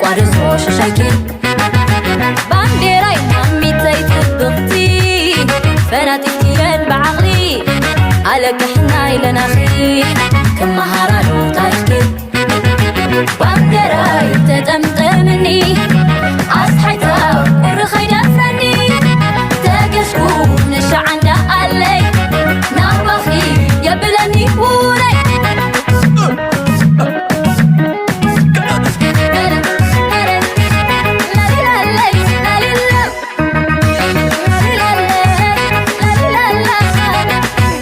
ቋደሶ ሸሻይኪ ባንዴራይ ማሚተይ ጽብቕቲ ፈናጢትየን ብዓቕሊ ኣለቅሕና ኢለናኺ ክመሃራሉ ታሪኽኪ ባንዴራይ ተጠምጠምኒ ኣስሓይታ ቁሪ ከይደፍረኒ ተገሽኩ ንሻዓንዳ ኣለይ ናባኺ የብለኒ ውረይ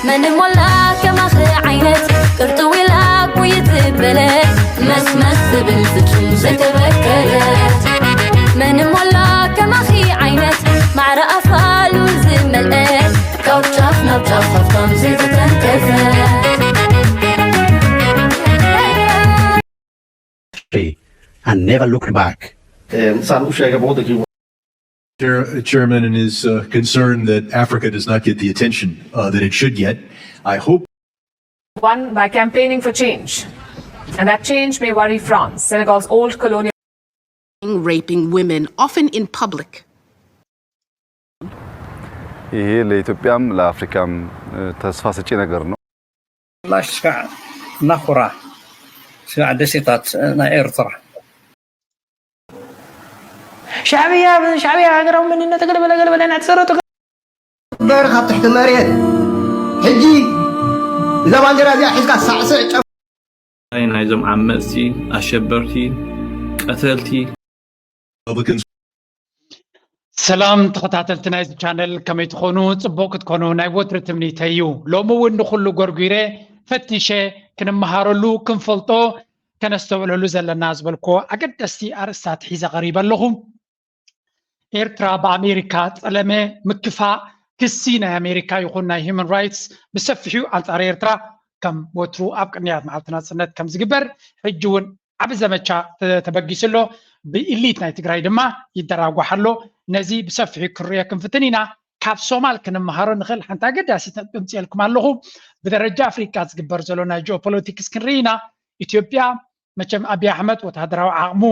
መን ሞላ ከማኺ ዓይነት ቅርጥው ኢላ ጉይት ዝበለት መስመስ ትብል ፍጹም ዘይተበከለት መን ሞላ ከማኺ ዓይነት ማዕረ ኣፋሉ ዝመልአት ካብ ጫፍ ናብ ጫፍ ሃብታም ዘይተተንከፈት and never looked back. Sanusha Gaboda Chair- Chairman and his uh, concern that Africa does not get the attention uh, that it should get. I hope One, by campaigning for change. And that change may worry France, Senegal's old colonial. Raping women, often in public. ይሄ ለኢትዮጵያም ለአፍሪካም ተስፋ ሰጪ ነገር ነው። ላሽ ስጋዕ ናኹራ ስጋዕ ደሴታት ናይ ኤርትራ ሻዕብያ ሻዕብያ ሃገራዊ መንነት ገለበለ ገለበለ እናተሰረቱ እምበር ካብ ትሕቲ መሬት ሕጂ እዛ ባንዴራ እዚኣ ሒዝካ ሳዕስዕ ጨ ናይ ናይዞም ዓመፅቲ ኣሸበርቲ ቀተልቲ Republicans ሰላም ተኸታተልቲ ናይዚ ቻነል ከመይ ትኾኑ? ፅቡቕ ክትኮኑ ናይ ወትሪ ትምኒተይ እዩ። ሎሚ እውን ንኹሉ ጎርጒረ ፈቲሸ ክንመሃረሉ ክንፈልጦ ከነስተውዕለሉ ዘለና ዝበልኮ ኣገደስቲ ኣርእስታት ሒዘ ቀሪበ ኣለኹ። ኤርትራ ብኣሜሪካ ጸለመ ምክፋእ ክሲ ናይ ኣሜሪካ ይኹን ናይ ሂዩማን ራይትስ ብሰፊሑ ኣንጻር ኤርትራ ከም ወትሩ ኣብ ቅንያት መዓልቲ ናጽነት ከም ዝግበር ሕጂ እውን ዓቢ ዘመቻ ተበጊሱ ኣሎ። ብኢሊት ናይ ትግራይ ድማ ይደራጓሕ ኣሎ። ነዚ ብሰፊሑ ክንሪኦ ክንፍትን ኢና። ካብ ሶማል ክንመሃሮ ንኽእል ሓንቲ ኣገዳሲት ነጥቢ ኣምፅኤልኩም ኣለኹ። ብደረጃ ኣፍሪቃ ዝግበር ዘሎ ናይ ጂኦፖለቲክስ ክንርኢ ኢና። ኢትዮጵያ መቸም ኣብይ ኣሕመድ ወታደራዊ ዓቕሙ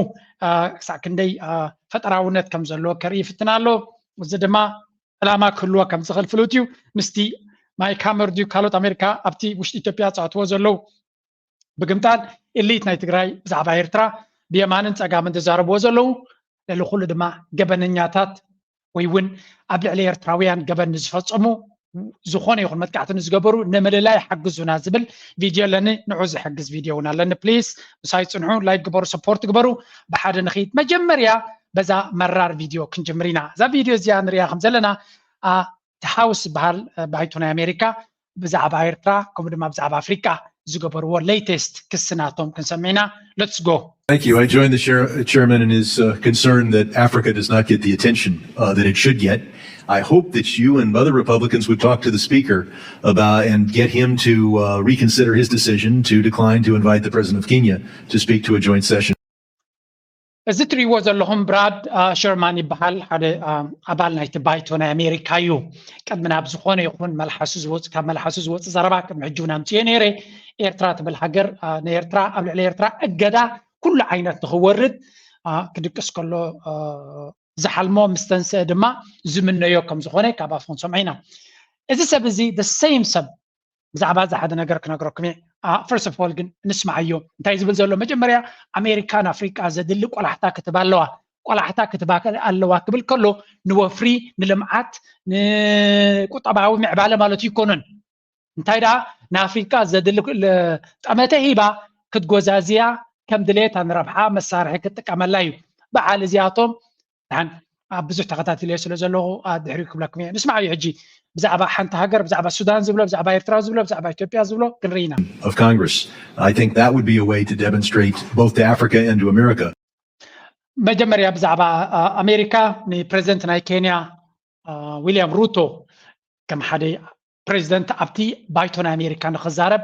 ክሳዕ ክንደይ ፈጠራውነት ከም ዘለዎ ከርኢ ይፍትን ኣሎ። እዚ ድማ ዕላማ ክህልዎ ከም ዝኽእል ፍሉጥ እዩ። ምስቲ ማይክ ሃመር ድዩ ካልኦት ኣሜሪካ ኣብቲ ውሽጢ ኢትዮጵያ ዝኣትዎ ዘለዉ ብምግምጣል ኢሊት ናይ ትግራይ ብዛዕባ ኤርትራ ብየማንን ፀጋምን ዝዛረብዎ ዘለዉ ልዕሊ ኩሉ ድማ ገበነኛታት ወይ እውን ኣብ ልዕሊ ኤርትራውያን ገበን ንዝፈፀሙ ዝኾነ ይኹን መጥቃዕቲ ንዝገበሩ ንምልላይ ሓግዙና ዝብል ቪድዮ ኣለኒ። ንዑ ዝሕግዝ ቪድዮ እውን ኣለኒ። ፕሊስ ምሳይ ፅንሑ፣ ላይክ ግበሩ፣ ሰፖርት ግበሩ። ብሓደ ንኽይድ። መጀመርያ በዛ መራር ቪድዮ ክንጅምር ኢና። እዛ ቪድዮ እዚኣ ንሪኣ ከም ዘለና እቲ ሃውስ ዝበሃል ባይቶ ናይ ኣሜሪካ ብዛዕባ ኤርትራ ከምኡ ድማ ብዛዕባ ኣፍሪቃ ዝገበርዎ latest ክሲ ናቶም ክንሰምዕ ኢና። Let's go. Thank you. I join the chair, chairman in his uh, concern that Africa does not get the attention uh, that it should get. I hope that you and other Republicans would talk to the speaker about and get him to uh, reconsider his decision to decline to invite the president of Kenya to speak to a joint session. እዚ ትሪእዎ ዘለኹም ብራድ ሸርማን ይበሃል። ሓደ ኣባል ናይቲ ባይቶ ናይ ኣሜሪካ እዩ። ቅድሚ ናብ ዝኾነ ይኹን መልሓሱ ዝወፅ ካብ መልሓሱ ዝወፅ ዘረባ ቅድሚ ሕጂ እውን ኣምፅዮ ነይረ። ኤርትራ ትብል ሃገር ንኤርትራ ኣብ ልዕሊ ኤርትራ እገዳ ኩሉ ዓይነት ንኽወርድ ክድቅስ ከሎ ዝሓልሞ ምስ ተንስአ ድማ ዝምነዮ ከም ዝኾነ ካብ ኣፉ ክንሰምዖ ኢና። እዚ ሰብ እዚ the same ሰብ ብዛዕባ እዚ ሓደ ነገር ክነግረኩም እየ። First of all ግን ንስማዓዮ እንታይ ዝብል ዘሎ። መጀመርያ ኣሜሪካ ንኣፍሪቃ ዘድሊ ቆላሕታ ክትባ ኣለዋ። ቆላሕታ ክትባ ኣለዋ ክብል ከሎ ንወፍሪ፣ ንልምዓት፣ ንቁጠባዊ ምዕባለ ማለት ይኮኑን። እንታይ ደኣ ንኣፍሪቃ ዘድሊ ጠመተ ሂባ ክትጎዛዝያ ከም ድሌታ ንረብሓ መሳርሒ ክትጥቀመላ እዩ። በዓል እዚኣቶም ደሓን ኣብ ብዙሕ ተኸታቲለዮ ስለ ዘለኹ ድሕሪኡ ክብለኩም እየ። ንስማዕ እዩ ሕጂ ብዛዕባ ሓንቲ ሃገር ብዛዕባ ሱዳን ዝብሎ ብዛዕባ ኤርትራ ዝብሎ ብዛዕባ ኢትዮጵያ ዝብሎ ክንርኢ ኢና። Of Congress. I think that would be a way to demonstrate both to Africa and to America. መጀመርያ ብዛዕባ ኣሜሪካ ንፕሬዚደንት ናይ ኬንያ ዊልያም ሩቶ ከም ሓደ ፕሬዚደንት ኣብቲ ባይቶ ናይ ኣሜሪካ ንክዛረብ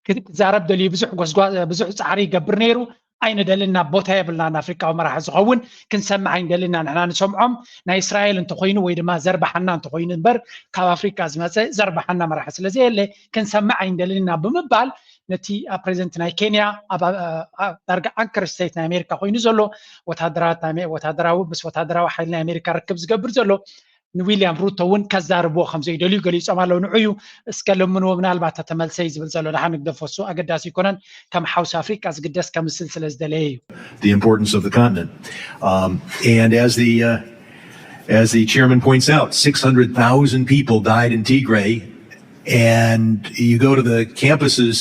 ክዛረብ ደልዩ ብዙሕ ጎስጓ ብዙሕ ፃዕሪ ይገብር ነይሩ። ኣይንደልን ናብ ቦታ የብልናን ኣፍሪቃዊ መራሒ ዝኸውን ክንሰምዕ ኣይንደልን ኢና። ንሕና ንሰምዖም ናይ እስራኤል እንተኮይኑ ወይ ድማ ዘርባሓና እንተኮይኑ እምበር ካብ ኣፍሪቃ ዝመፀ ዘርባሓና መራሒ ስለዘየለ ክንሰምዕ ኣይንደልን ኢና ብምባል ነቲ ፕሬዚደንት ናይ ኬንያ ዳርጋ ኣንከር ስቴት ናይ ኣሜሪካ ኮይኑ ዘሎ ወታደራዊ ምስ ወታደራዊ ሓይሊ ናይ ኣሜሪካ ርክብ ዝገብር ዘሎ ንዊልያም ሩቶ እውን ከዛርብዎ ከም ዘይደልዩ ገሊፆም ኣለዉ። ንዑ እዩ እስከ ለምንዎ፣ ምናልባት ተተመልሰ እዩ ዝብል ዘሎ። ንሓ ንግደፎ፣ እሱ ኣገዳሲ ይኮነን፣ ከም ሓውሲ ኣፍሪቃ ዝግደስ ከምስል ስለ ዝደለየ እዩ። The importance of the continent. Um, and as the uh, as the chairman points out, six hundred thousand people died in Tigray, and you go to the campuses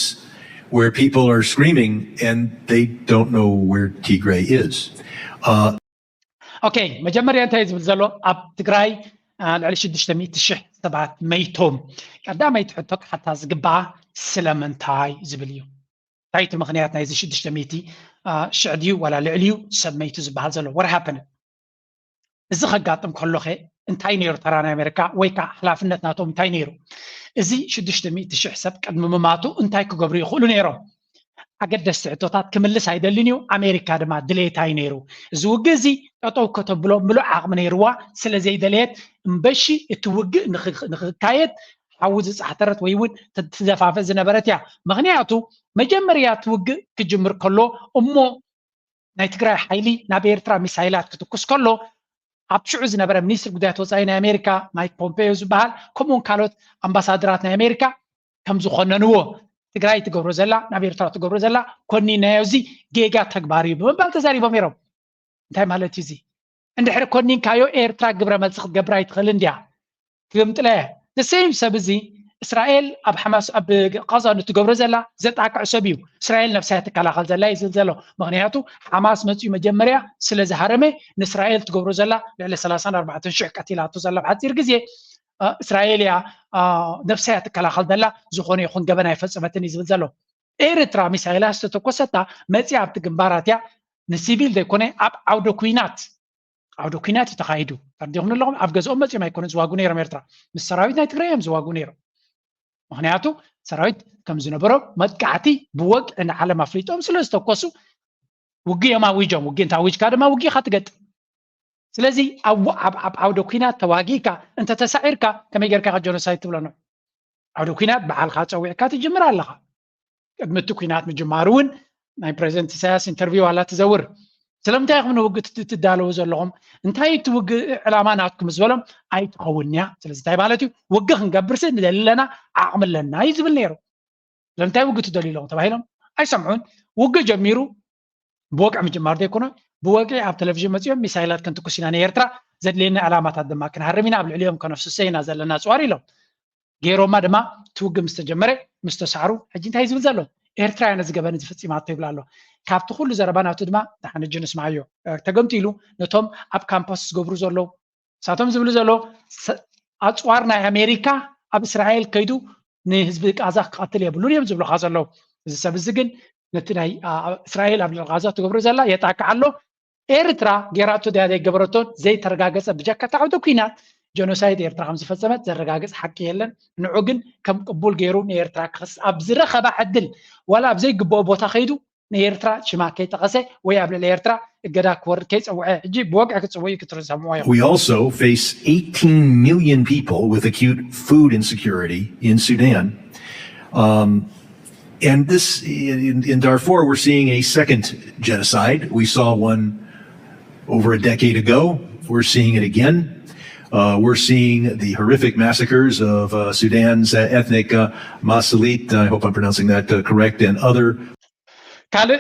where people are screaming and they don't know where Tigray is. Uh, ኦኬ፣ መጀመርያ እንታይ ዝብል ዘሎ ኣብ ትግራይ ልዕሊ ሽዱሽተ ሚእቲ ሽሕ ሰባት መይቶም። ቀዳመይቲ ሕቶ ክሓታ ዝግባኣ ስለምንታይ ዝብል እዩ። እንታይ እቲ ምኽንያት ናይዚ ሽዱሽተ ሚእቲ ሽሕ ድዩ ዋላ ልዕሊኡ ሰብ መይቱ ዝበሃል ዘሎ? What happened? እዚ ከጋጥም ከሎኸ እንታይ ነይሩ ተራ ናይ ኣሜሪካ ወይ ከዓ ሓላፍነት ናቶም እንታይ ነይሩ? እዚ ሽዱሽተ ሚእቲ ሽሕ ሰብ ቅድሚ ምማቱ እንታይ ክገብሩ ይኽእሉ ነይሮም? ኣገደስቲ ሕቶታት ክምልስ ኣይደልን እዩ። ኣሜሪካ ድማ ድሌታ እዩ ነይሩ። እዚ ውግእ እዚ ጠጠው ከተብሎ ምሉእ ዓቕሚ ነይርዋ ስለ ዘይደለየት እምበሺ እቲ ውግእ ንኽካየድ ሓዊ ዝፃሕተረት ወይ እውን ትደፋፈ ዝነበረት እያ። ምክንያቱ መጀመርያ እቲ ውግእ ክጅምር ከሎ እሞ ናይ ትግራይ ሓይሊ ናብ ኤርትራ ሚሳይላት ክትኩስ ከሎ ኣብ ሽዑ ዝነበረ ሚኒስትር ጉዳያት ወፃኢ ናይ ኣሜሪካ ማይክ ፖምፔዮ ዝበሃል ከምኡውን ካልኦት ኣምባሳደራት ናይ ኣሜሪካ ከም ዝኾነንዎ ትግራይ ትገብሮ ዘላ ናብ ኤርትራ ትገብሮ ዘላ ኮኒናዮ፣ እዚ ጌጋ ተግባር እዩ ብምባል ተዛሪቦም ነይሮም። እንታይ ማለት እዩ እዚ? እንድሕሪ ኮኒንካዮ ኤርትራ ግብረ መልሲ ክትገብር ኣይትኽእልን ድያ? ክምጥለ the same ሰብ እዚ እስራኤል ኣብ ሓማስ ኣብ ቃዛ ንትገብሮ ዘላ ዘጣቅዕ ሰብ እዩ። እስራኤል ነብሳ እያ ትከላኸል ዘላ እዩ ዝብል ዘሎ። ምክንያቱ ሓማስ መፅኡ መጀመርያ ስለ ዝሃረመ ንእስራኤል ትገብሮ ዘላ ልዕሊ ሰላሳን ኣርባዕተን ሽሕ ቀቲላቶ ዘላ ብሓፂር ግዜ እስራኤል እያ ነብሳ እያ ትከላኸል ዘላ፣ ዝኾነ ይኹን ገበን ኣይፈፀመትን እዩ ዝብል ዘሎ። ኤርትራ ሚሳይላት ዝተተኮሰታ መፅያ ኣብቲ ግንባራት እያ ንሲቪል ዘይኮነ ኣብ ዓውደ ኩናት ዓውደ ኩናት እዩ ተኻይዱ። ተረዲኹም ኣለኹም? ኣብ ገዝኦም መፅኦም ኣይኮነ ዝዋጉ ነይሮም ኤርትራ፣ ምስ ሰራዊት ናይ ትግራይ እዮም ዝዋጉ ነይሮም። ምክንያቱ ሰራዊት ከም ዝነበሮም መጥቃዕቲ ብወግዒ ንዓለም ኣፍሊጦም ስለ ዝተኮሱ ውግእ እዮም ኣዊጆም። ውግእ እንተኣዊጅካ ድማ ውግእ ኢኻ ትገጥም። ስለዚ ኣብ ዓውደ ኩናት ተዋጊእካ እንተተሳዒርካ ከመይ ጌርካ ጀኖሳይድ ትብሎ ነው? ዓውደ ኩናት በዓልካ ፀዊዕካ ትጅምር ኣለኻ። ቅድሚ እቲ ኩናት ምጅማሩ እውን ናይ ፕሬዚደንት ኢሳያስ ኢንተርቪው ኣላ ትዘውር። ስለምንታይ ኢኹም ንውግእ ትዳለዉ ዘለኹም? እንታይ እቲ ውግእ ዕላማ ናትኩም ዝበሎም ኣይትኸውን እያ። ስለዚ እንታይ ማለት እዩ? ውግእ ክንገብርሲ ንደሊ ኣለና፣ ዓቕሚ ኣለና እዩ ዝብል ነይሩ። ስለምንታይ ውግእ ትደልዩ ኣለኹም ተባሂሎም ኣይሰምዑን። ውግእ ጀሚሩ ብወግዒ ምጅማር ዘይኮነ ብወግዒ ኣብ ቴሌቪዥን መፂኦም ሚሳይላት ክንትኩስ ኢና ንኤርትራ ዘድልየና ዕላማታት ድማ ክንሃርም ኢና ኣብ ልዕሊኦም ከነፍስሶ ኢና ዘለና ኣፅዋር ኢሎም። ገይሮማ ድማ እቲ ውግእ ምስ ተጀመረ ምስ ተሳዕሩ ሕጂ እንታይ ዝብል ዘሎ? ኤርትራ እያ ነዚ ገበን እዚ ፈፂማቶ ይብል ኣሎ። ካብቲ ኩሉ ዘረባ ናቱ ድማ ደሓን ሕጂ ንስማዓዮ። ተገምጢሉ ነቶም ኣብ ካምፓስ ዝገብሩ ዘለዉ ንሳቶም ዝብሉ ዘለዉ ኣፅዋር ናይ ኣሜሪካ ኣብ እስራኤል ከይዱ ንህዝቢ ቃዛ ክቐትል የብሉን እዮም ዝብሉካ ዘለዉ። እዚ ሰብ እዚ ግን ነቲ ናይ እስራኤል ኣብ ልዕሊ ቃዛ ትገብሮ ዘላ የጣቅዕ ኣሎ። ኤርትራ ጌራቶ ድያ ዘይገበረቶን ዘይተረጋገፀ ብጀካ እቲ ዓውደ ኩናት ጀኖሳይድ ኤርትራ ከም ዝፈፀመት ዘረጋግፅ ሓቂ የለን። ንዑ ግን ከም ቅቡል ገይሩ ንኤርትራ ክኸስስ ኣብ ዝረኸባ ዕድል ዋላ ኣብ ዘይግብኦ ቦታ ከይዱ ንኤርትራ ሽማ ከይጠቐሰ ወይ ኣብ ልዕሊ ኤርትራ እገዳ ክወርድ ከይፀውዐ ሕጂ ብወግዒ ክፅውዕ እዩ ክትሰምዑ ኢኹም። We also face eighteen million people with acute food insecurity in Sudan. Um, and this, in, in Darfur, we're seeing a second genocide. We saw one over a decade ago. We're seeing it again. Uh, we're seeing the horrific massacres of uh, Sudan's uh, ethnic uh, Masalit. I hope I'm pronouncing that uh, correct, and other. ካልእ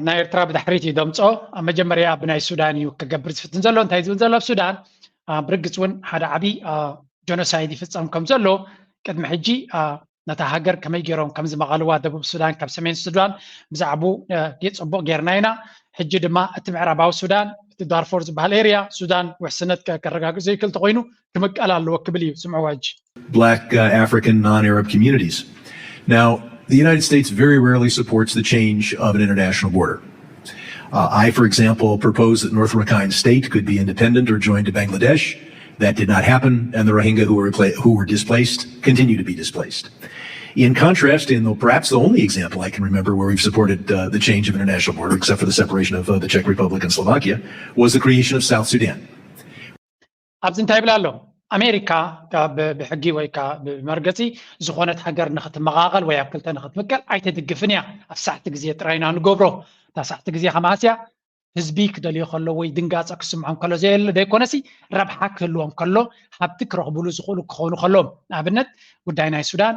ናይ ኤርትራ ብድሕሪት እዩ ደምፆ። ኣብ መጀመርያ ብናይ ሱዳን እዩ ክገብር ዝፍትን ዘሎ። እንታይ ዝብል ዘሎ ኣብ ሱዳን ብርግፅ እውን ሓደ ዓብዪ ጀኖሳይድ ይፍፀም ከም ዘሎ ቅድሚ ሕጂ ነታ ሃገር ከመይ ገይሮም ከም ዝመቐልዋ ደቡብ ሱዳን ካብ ሰሜን ሱዳን ብዛዕቡ ጽቡቕ ጌርና ኢና። ሕጂ ድማ እቲ ምዕራባዊ ሱዳን እቲ ዳርፎር ዝበሃል ኤርያ ሱዳን ውሕስነት ከረጋግጽ ዘይክእል ተኾይኑ ክምቀል ኣለዎ ክብል እዩ። ስምዕዋ ሕጂ። Black uh, African non-Arab communities. Now, the United States very rarely supports the change of an international border. Uh, I, for example, proposed that North Rakhine State could be independent or joined to Bangladesh. That did not happen, and the Rohingya who were, who were displaced continue to be displaced. In contrast, in the, perhaps the only example I can remember where we've supported uh, the change of international border, except for the separation of uh, the Czech Republic and Slovakia, was the creation of South Sudan. ኣብዚ እንታይ ይብል ኣሎ? ኣሜሪካ ብሕጊ ወይ ከዓ ብመርገፂ ዝኾነት ሃገር ንክትመቓቐል ወይ ኣብ ክልተ ንክትምቀል ኣይተድግፍን እያ። ኣብ ሳሕቲ ግዜ ጥራይና ንገብሮ። እታ ሳሕቲ ግዜ ከማስያ ህዝቢ ክደልዮ ከሎ ወይ ድንጋፀ ክስምዖም ከሎ ዘይኮነሲ ረብሓ ክህልዎም ከሎ ሃብቲ ክረኽብሉ ዝኽእሉ ክኾኑ ከለዎም። ንኣብነት ጉዳይ ናይ ሱዳን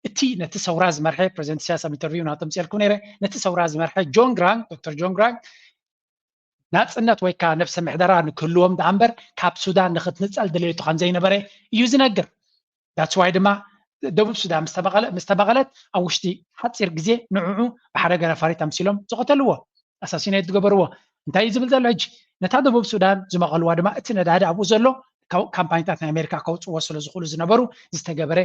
እቲ ነቲ ሰውራ ዝመርሐ ፕሬዚደንት ኢሳያስ ኣብ ኢንተርቪው ናተምፅልኩም ነይረ። ነቲ ሰውራ ዝመርሐ ጆን ግራንግ ዶክተር ጆን ግራንግ ናፅነት ወይ ከዓ ነብሰ ምሕደራ ንክህልዎም ደኣ እምበር ካብ ሱዳን ንክትንፀል ድሌቱ ከም ዘይነበረ እዩ ዝነግር። ዳትስዋይ ድማ ደቡብ ሱዳን ምስተመቐለት ኣብ ውሽጢ ሓፂር ግዜ ንዕዑ ብሓደገ ነፋሪት ኣምሲሎም ዝቐተልዎ ኣሳሲነይት ዝገበርዎ። እንታይ እዩ ዝብል ዘሎ ሕጂ? ነታ ደቡብ ሱዳን ዝመቐልዋ ድማ እቲ ነዳዲ ኣብኡ ዘሎ ካምፓኒታት ናይ ኣሜሪካ ከውፅዎ ስለ ዝኽእሉ ዝነበሩ ዝተገበረ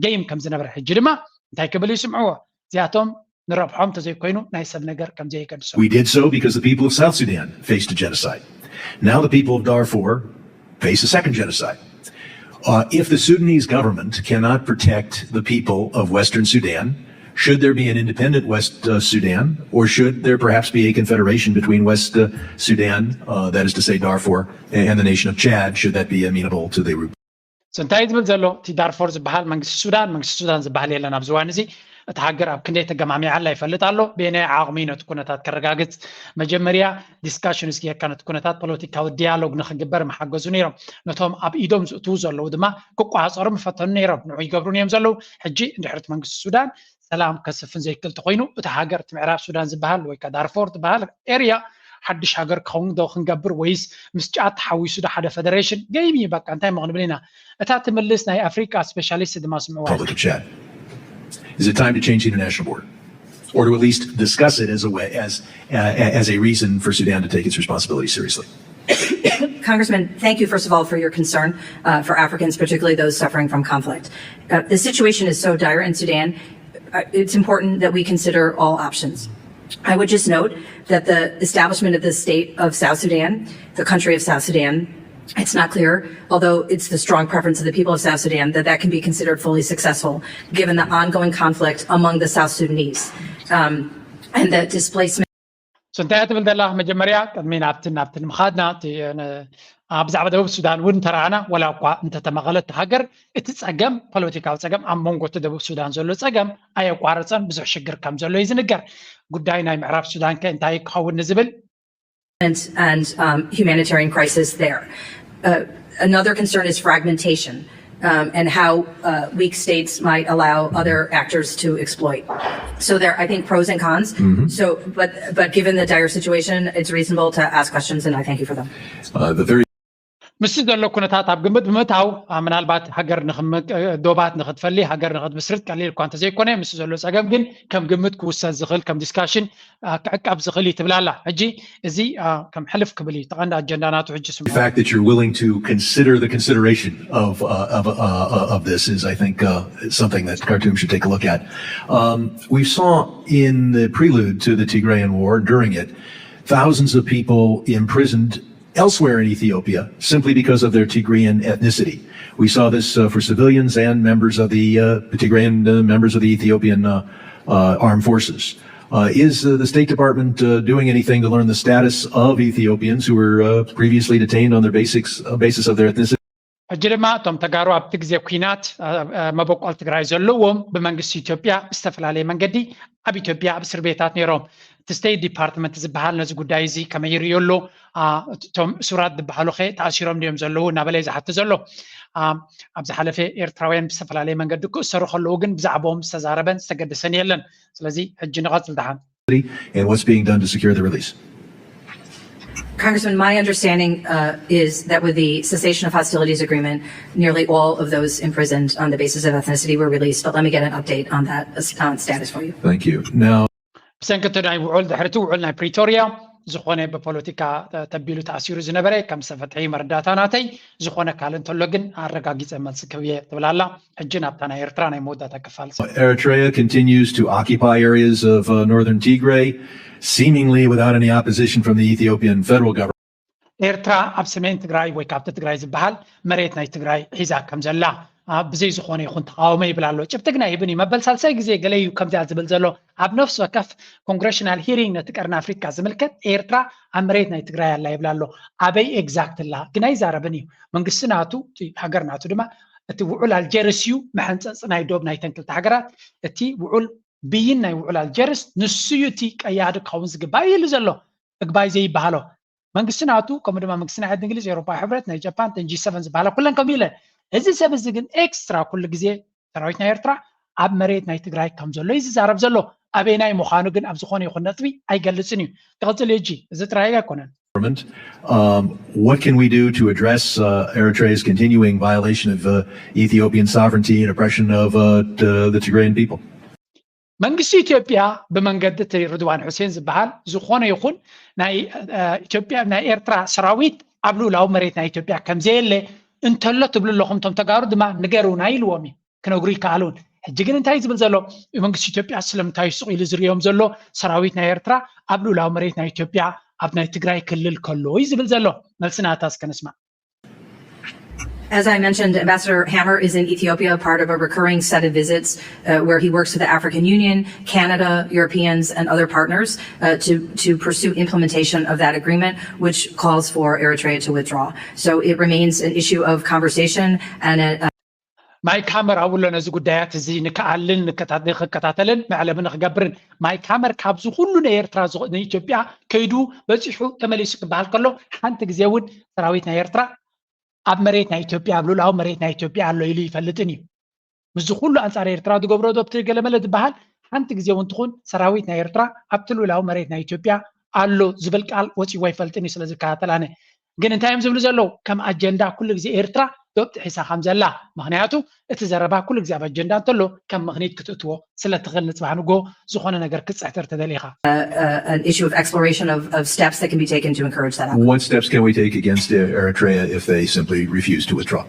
ገይም ከም ዝነበረ ሕጂ ድማ እንታይ ክብል ይስምዕዎ? እዚኣቶም ንረብሖም ተዘይኮይኑ ናይ ሰብ ነገር ከም ዘይገድሶም። We did so because the people of South Sudan faced a genocide. Now the people of Darfur face a second genocide. Uh, if the Sudanese government cannot protect the people of Western Sudan, should there be an independent West uh, Sudan, or should there perhaps be a confederation between West uh, Sudan, uh, that is to say Darfur, and the nation of Chad? Should that be amenable to the እንታይ ዝብል ዘሎ እቲ ዳርፎር ዝበሃል መንግስቲ ሱዳን መንግስቲ ሱዳን ዝበሃል የለን ኣብዚ እዋን እዚ። እቲ ሃገር ኣብ ክንደይ ተገማሚዓላ ይፈልጥ ኣሎ። ብየናይ ዓቕሚ ነቲ ኩነታት ከረጋግፅ መጀመርያ ዲስካሽንስ ጌርካ ነቲ ኩነታት ፖለቲካዊ ዲያሎግ ንክግበር መሓገዙ ነይሮም። ነቶም ኣብ ኢዶም ዝእትዉ ዘለዉ ድማ ክቋፀሩ ምፈተኑ ነይሮም። ንዑ ይገብሩን እዮም ዘለዉ። ሕጂ እንድሕር እቲ መንግስቲ ሱዳን ሰላም ከስፍን ዘይክእል ተኮይኑ እቲ ሃገር እቲ ምዕራብ ሱዳን ዝበሃል ወይ ከዓ ዳርፎር ዝበሃል ኤርያ ሓድሽ ሃገር ክኸውን ዶ ክንገብር ወይስ ምስ ጫድ ተሓዊሱ ዶ ሓደ ፈደሬሽን ገይም እዩ። በቃ እንታይ ሞ ክንብል ኢና። እታ ትምልስ ናይ ኣፍሪቃ ስፔሻሊስት ድማ ስምዕዋ። Republic of Chad. Is it time to change the international board, or to at least discuss it as a way as uh, as a reason for Sudan to take its responsibility seriously? Congressman, thank you first of all for your concern uh, for Africans, particularly those suffering from conflict. Uh, the situation is so dire in Sudan. Uh, it's important that we consider all options. I would just note that the establishment of the state of South Sudan, the country of South Sudan, it's not clear, although it's the strong preference of the people of South Sudan, that that can be considered fully successful given the ongoing conflict among the South Sudanese um, and the displacement. እንታይ ትብል ዘላ? መጀመርያ ቅድሚ ናብትን ናብትን ምኻድና ብዛዕባ ደቡብ ሱዳን እውን እንተረኣና፣ ወላ እኳ እንተተመቐለት ሃገር፣ እቲ ፀገም ፖለቲካዊ ፀገም ኣብ መንጎ እቲ ደቡብ ሱዳን ዘሎ ፀገም ኣየቋረፀን፣ ብዙሕ ሽግር ከም ዘሎ እዩ ዝንገር። ጉዳይ ናይ ምዕራብ ሱዳን ከ እንታይ ክኸውን ንዝብል and um, humanitarian crisis there. Uh, another concern is fragmentation um, and how uh, weak states might allow other actors to exploit. So there, I think pros and cons. Mm-hmm. So, but but given the dire situation, it's reasonable to ask questions, and I thank you for them. Uh, the very ምስቲ ዘሎ ኩነታት ኣብ ግምት ብምእታው ምናልባት ሃገር ዶባት ንክትፈሊ ሃገር ንክትምስርት ቀሊል እኳ እንተዘይኮነ ምስ ዘሎ ፀገም ግን ከም ግምት ክውሰድ ዝኽእል ከም ዲስካሽን ክዕቀብ ዝኽእል እዩ ትብል ኣላ። ሕጂ እዚ ከም ሕልፍ ክብል እዩ ተቐንዲ ኣጀንዳ ናቱ። ሕጂ ስምዑ። The fact that you're willing to consider the consideration of uh, of uh, of this is, I think, uh, something that Khartoum should take a look at. Um, we saw in the prelude to the Tigrayan war, during it, thousands of people imprisoned elsewhere in Ethiopia simply because of their Tigrayan ethnicity. We saw this uh, for civilians and members of the uh, Tigrayan uh, members of the Ethiopian uh, uh, armed forces. Uh, is uh, the State Department uh, doing anything to learn the status of Ethiopians who were uh, previously detained on their basics, uh, basis of their ethnicity? ሕጂ ድማ እቶም ተጋሩ ኣብቲ ግዜ ኩናት መበቆል ትግራይ ዘለዎም ብመንግስቲ ኢትዮጵያ ብዝተፈላለየ መንገዲ ኣብ ኢትዮጵያ ኣብ እስር ቤታት ነይሮም። እቲ ስቴት ዲፓርትመንት ዝበሃል ነዚ ጉዳይ እዚ ከመይ ይርእዮ ኣሎ? እቶም እሱራት ዝበሃሉ ኸ ተኣሲሮም ድዮም ዘለዉ እናበለ እዩ ዝሓቲ ዘሎ። ኣብ ዝሓለፈ ኤርትራውያን ብዝተፈላለየ መንገዲ ክእሰሩ ከለዉ ግን ብዛዕባኦም ዝተዛረበን ዝተገደሰን የለን። ስለዚ ሕጂ ንቐፅል ደሓን። And what's being done to secure the release? Congressman, my understanding uh, is that with the cessation of hostilities agreement, nearly all of those imprisoned on the basis of ethnicity were released. But let me get an update on that uh, status for you. Thank you. Now, ብሰንኪ እቲ ናይ ውዑል ድሕሪ እቲ ውዑል ናይ ፕሪቶርያ ዝኾነ ብፖለቲካ ተቢሉ ተኣሲሩ ዝነበረ ከም ዝተፈትሐ መረዳእታ ናተይ። ዝኾነ ካልእ እንተሎ ግን ኣረጋጊፀ መልሲ ክህብ እየ ትብል ኣላ። ሕጂ ናብታ ናይ ኤርትራ ናይ መወዳእታ ክፋል። Eritrea continues to occupy areas of uh, northern Tigray, seemingly without any opposition from the Ethiopian federal government. ኤርትራ ኣብ ሰሜን ትግራይ ወይ ካብቲ ትግራይ ዝበሃል መሬት ናይ ትግራይ ሒዛ ከም ዘላ ብዘይ ዝኾነ ይኹን ተቃውሞ ይብል ኣሎ። ጭብጢ ግን ኣይህብን እዩ። መበል ሳልሳይ ግዜ ገለ እዩ ከምዚኣ ዝብል ዘሎ። ኣብ ነፍሲ ወከፍ ኮንግሬሽናል ሂሪንግ ነቲ ቀርኒ ኣፍሪካ ዝምልከት ኤርትራ ኣብ መሬት ናይ ትግራይ ኣላ ይብል ኣሎ። ኣበይ ኤግዛክት ኣላ ግን ኣይዛረብን እዩ። መንግስቲ ናቱ፣ ሃገር ናቱ ድማ እቲ ውዑል ኣልጀርስ እዩ መሐንፀፂ ናይ ዶብ ናይተን ክልተ ሃገራት። እቲ ውዑል ብይን ናይ ውዕል ኣልጀርስ ንሱ እዩ እቲ ቀያዲ ክኸውን ዝግባእ ኢሉ ዘሎ። እግባይ ዘይበሃሎ መንግስቲ ናቱ፣ ከምኡ ድማ መንግስቲ ናይ ዓዲ እንግሊዝ፣ ኤውሮፓዊ ሕብረት፣ ናይ ጃፓን፣ ተን ጂ ሰቨን ዝበሃላ ኩለን ከምኡ ኢለን። እዚ ሰብ እዚ ግን ኤክስትራ ኩሉ ግዜ ሰራዊት ናይ ኤርትራ ኣብ መሬት ናይ ትግራይ ከም ዘሎ እዩ ዝዛረብ ዘሎ። ኣበይናይ ምዃኑ ግን ኣብ ዝኾነ ይኹን ነጥቢ ኣይገልጽን እዩ። ክቕጽል እዩ። እዚ ጥራይ ኣይኮነን። Government. Um, what can we do to address uh, Eritrea's continuing violation of uh, Ethiopian sovereignty and oppression of uh, the, the Tigrayan people? መንግስቲ ኢትዮጵያ ብመንገዲ እቲ ርድዋን ሑሴን ዝበሃል ዝኾነ ይኹን ናይ ኢትዮጵያ ናይ ኤርትራ ሰራዊት ኣብ ልኡላዊ መሬት ናይ ኢትዮጵያ ከምዘየለ እንተሎ ትብሉ ኣለኹም። እቶም ተጋሩ ድማ ንገሩና ኢልዎም እዩ፣ ክነግሩ ይከኣሉን። ሕጂ ግን እንታይ ዝብል ዘሎ መንግስቲ ኢትዮጵያ ስለምንታይ ስቕ ኢሉ ዝርእዮም ዘሎ ሰራዊት ናይ ኤርትራ ኣብ ልኡላዊ መሬት ናይ ኢትዮጵያ ኣብ ናይ ትግራይ ክልል ከሎ እዩ ዝብል ዘሎ። መልስና እታ እስከ ንስማዕ። As I mentioned, Ambassador Hammer is in Ethiopia, part of a recurring set of visits uh, where he works with the African Union, Canada, Europeans, and other partners uh, to, to pursue implementation of that agreement, which calls for Eritrea to withdraw. So it remains an issue of conversation and a, ማይክ ሃመር ኣብሎ ነዚ ጉዳያት እዚ ንክኣልን ንክከታተልን መዕለቢ ንክገብርን። ማይክ ሃመር ካብዚ ኩሉ ንኤርትራ ንኢትዮጵያ ከይዱ በፂሑ ተመሊሱ ክበሃል ከሎ ሓንቲ ግዜ እውን ሰራዊት ናይ ኤርትራ ኣብ መሬት ናይ ኢትዮጵያ ኣብ ልኡላዊ መሬት ናይ ኢትዮጵያ ኣሎ ኢሉ ይፈልጥን እዩ። ምስዚ ኩሉ ኣንፃር ኤርትራ ዝገብሮ ዶብ ትገለመለ ዝበሃል ሓንቲ ግዜ እውን ትኹን ሰራዊት ናይ ኤርትራ ኣብቲ ልኡላዊ መሬት ናይ ኢትዮጵያ ኣሎ ዝብል ቃል ወፂዎ ኣይፈልጥን እዩ። ስለዚ ከታተላነ ግን እንታይ እዮም ዝብሉ ዘለዉ? ከም ኣጀንዳ ኩሉ ግዜ ኤርትራ ዶብ ጥሒሳ ከም ዘላ፣ ምክንያቱ እቲ ዘረባ ኩሉ ግዜ ኣብ ኣጀንዳ እንተሎ ከም ምኽኒት ክትእትዎ ስለትኽእል ንፅባሕ ንጎ ዝኾነ ነገር ክትፅሕተር ተደሊኻ። An issue of exploration of, of steps that can be taken to encourage that outcome. What steps can we take against Eritrea if they simply refuse to withdraw?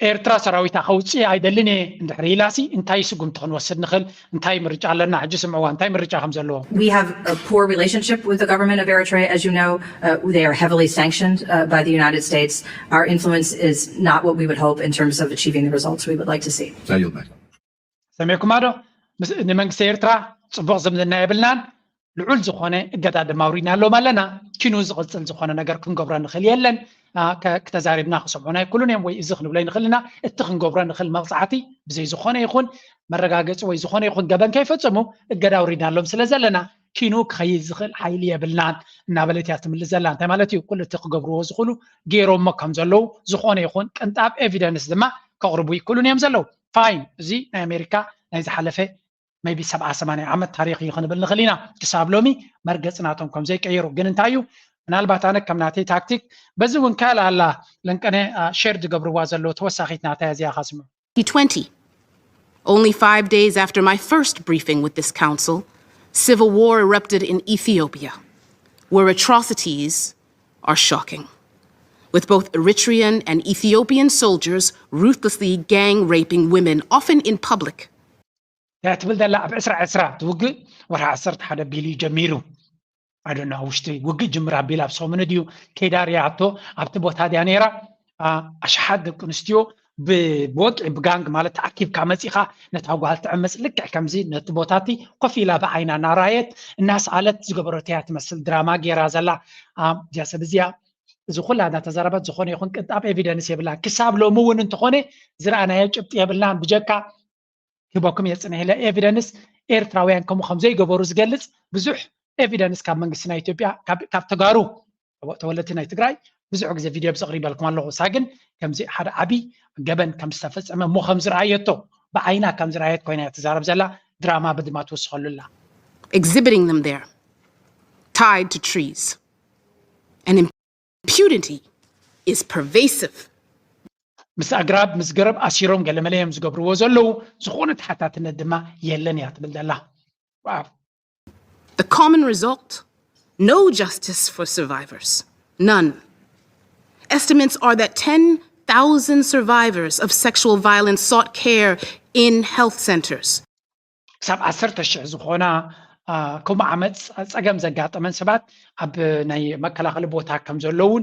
ኤርትራ ሰራዊታ ከውፅእ ኣይደልን እየ እንድሕር ኢላሲ እንታይ ስጉምቲ ክንወስድ ንኽእል? እንታይ ምርጫ ኣለና? ሕጂ ስምዕዋ እንታይ ምርጫ ከም ዘለዎ። We have a poor relationship with the government of Eritrea. As you know, uh, they are heavily sanctioned uh, by the United States. Our influence is not what we would hope in terms of achieving the results we would like to see. I yield back. ሰሚዕኩማ ዶ? ንመንግስቲ ኤርትራ ፅቡቕ ዝምድና የብልናን። ልዑል ዝኾነ እገዳ ድማ ኣውሪድናሎም ኣለና። ኪኑ ዝቕፅል ዝኾነ ነገር ክንገብሮ ንኽእል የለን። ክተዛሪብና ክሰምዑና ኣይክእሉን እዮም ወይ እዚ ክንብሎ ይንኽእል ኢና። እቲ ክንገብሮ ንኽእል መቕፃዕቲ ብዘይ ዝኾነ ይኹን መረጋገፂ ወይ ዝኾነ ይኹን ገበን ከይፈፀሙ እገዳ ኣውሪድናሎም ስለ ዘለና ኪኑ ክኸይድ ዝኽእል ሓይሊ የብልናን እናበለት እያ ትምልስ ዘላ። እንታይ ማለት እዩ? ኩሉ እቲ ክገብርዎ ዝኽእሉ ገይሮሞ ከም ዘለዉ ዝኾነ ይኹን ቅንጣብ ኤቪደንስ ድማ ከቕርቡ ይክእሉን እዮም ዘለዉ። ፋይን፣ እዚ ናይ ኣሜሪካ ናይ ዝሓለፈ maybe ሰብዓ ሰማንያ ዓመት ታሪክ እዩ ክንብል ንኽእል ኢና። ክሳብ ሎሚ መርገፂ ናቶም ከም ዘይቀየሩ ግን እንታይ እዩ ምናልባት ኣነ ከም ናተይ ታክቲክ በዚ እውን ካልእ ኣላ ለንቀነ ሼር ዝገብርዋ ዘለዉ ተወሳኺት ናታ እዚኣ ካስምዑ። twenty, only five days after my first briefing with this council, civil war erupted in Ethiopia, where atrocities are shocking, with both Eritrean and Ethiopian soldiers ruthlessly gang raping women, often in public. እያ ትብል ዘላ ኣብ ዕስራ ዕስራ እቲ ውግእ ወርሒ ዓሰርተ ሓደ ኣቢሉ እዩ ጀሚሩ። ኣዶና ውሽጢ ውግእ ጅምር ኣቢል ኣብ ሰሙኑ ድዩ ከይዳ ርያቶ ኣብቲ ቦታ ድያ ነይራ። ኣሽሓት ደቂ ኣንስትዮ ብወግዒ ብጋንግ ማለት ተኣኪብካ መፂኻ ነታ ጓል ትዕምፅ ልክዕ ከምዚ ነቲ ቦታ እቲ ኮፍ ኢላ ብዓይና እናራየት እናሰኣለት ዝገበረቶ እያ ትመስል ድራማ ገይራ ዘላ። እዚኣ ሰብ እዚኣ እዚ ኩላ እናተዛረበት ዝኾነ ይኹን ቅንጣብ ኤቪደንስ የብላን። ክሳብ ሎሚ እውን እንተኾነ ዝረኣናዮ ጭብጢ የብልናን ብጀካ ሂቦኩም እየ ፅንሕ ኢለ ኤቪደንስ ኤርትራውያን ከምኡ ከም ዘይገበሩ ዝገልፅ ብዙሕ ኤቪደንስ ካብ መንግስቲ ናይ ኢትዮጵያ ካብ ተጋሩ ተወለድቲ ናይ ትግራይ ብዙሕ ግዜ ቪድዮ ብዘቕሪበልኩም ኣለኹ። እሳ ግን ከምዚ ሓደ ዓብዪ ገበን ከም ዝተፈፀመ እሞ ከም ዝረኣየቶ ብዓይና ከም ዝረኣየት ኮይና እያ ትዛረብ ዘላ። ድራማ ብድማ ትውስኸሉ ኣላ። Exhibiting them there, tied to trees. And impunity is pervasive. ምስ ኣግራብ ምስ ገረብ ኣሲሮም ገለመለ እዮም ዝገብርዎ ዘለዉ። ዝኾነ ተሓታትነት ድማ የለን እያ ትብል ዘላ። The common result? No justice for survivors. None. Estimates are that ten thousand survivors of sexual violence sought care in health centers. ክሳብ ዓሰርተ ሽሕ ዝኾና ከምኡ ዓመፅ ፀገም ዘጋጠመን ሰባት ኣብ ናይ መከላኸሊ ቦታ ከም ዘለውን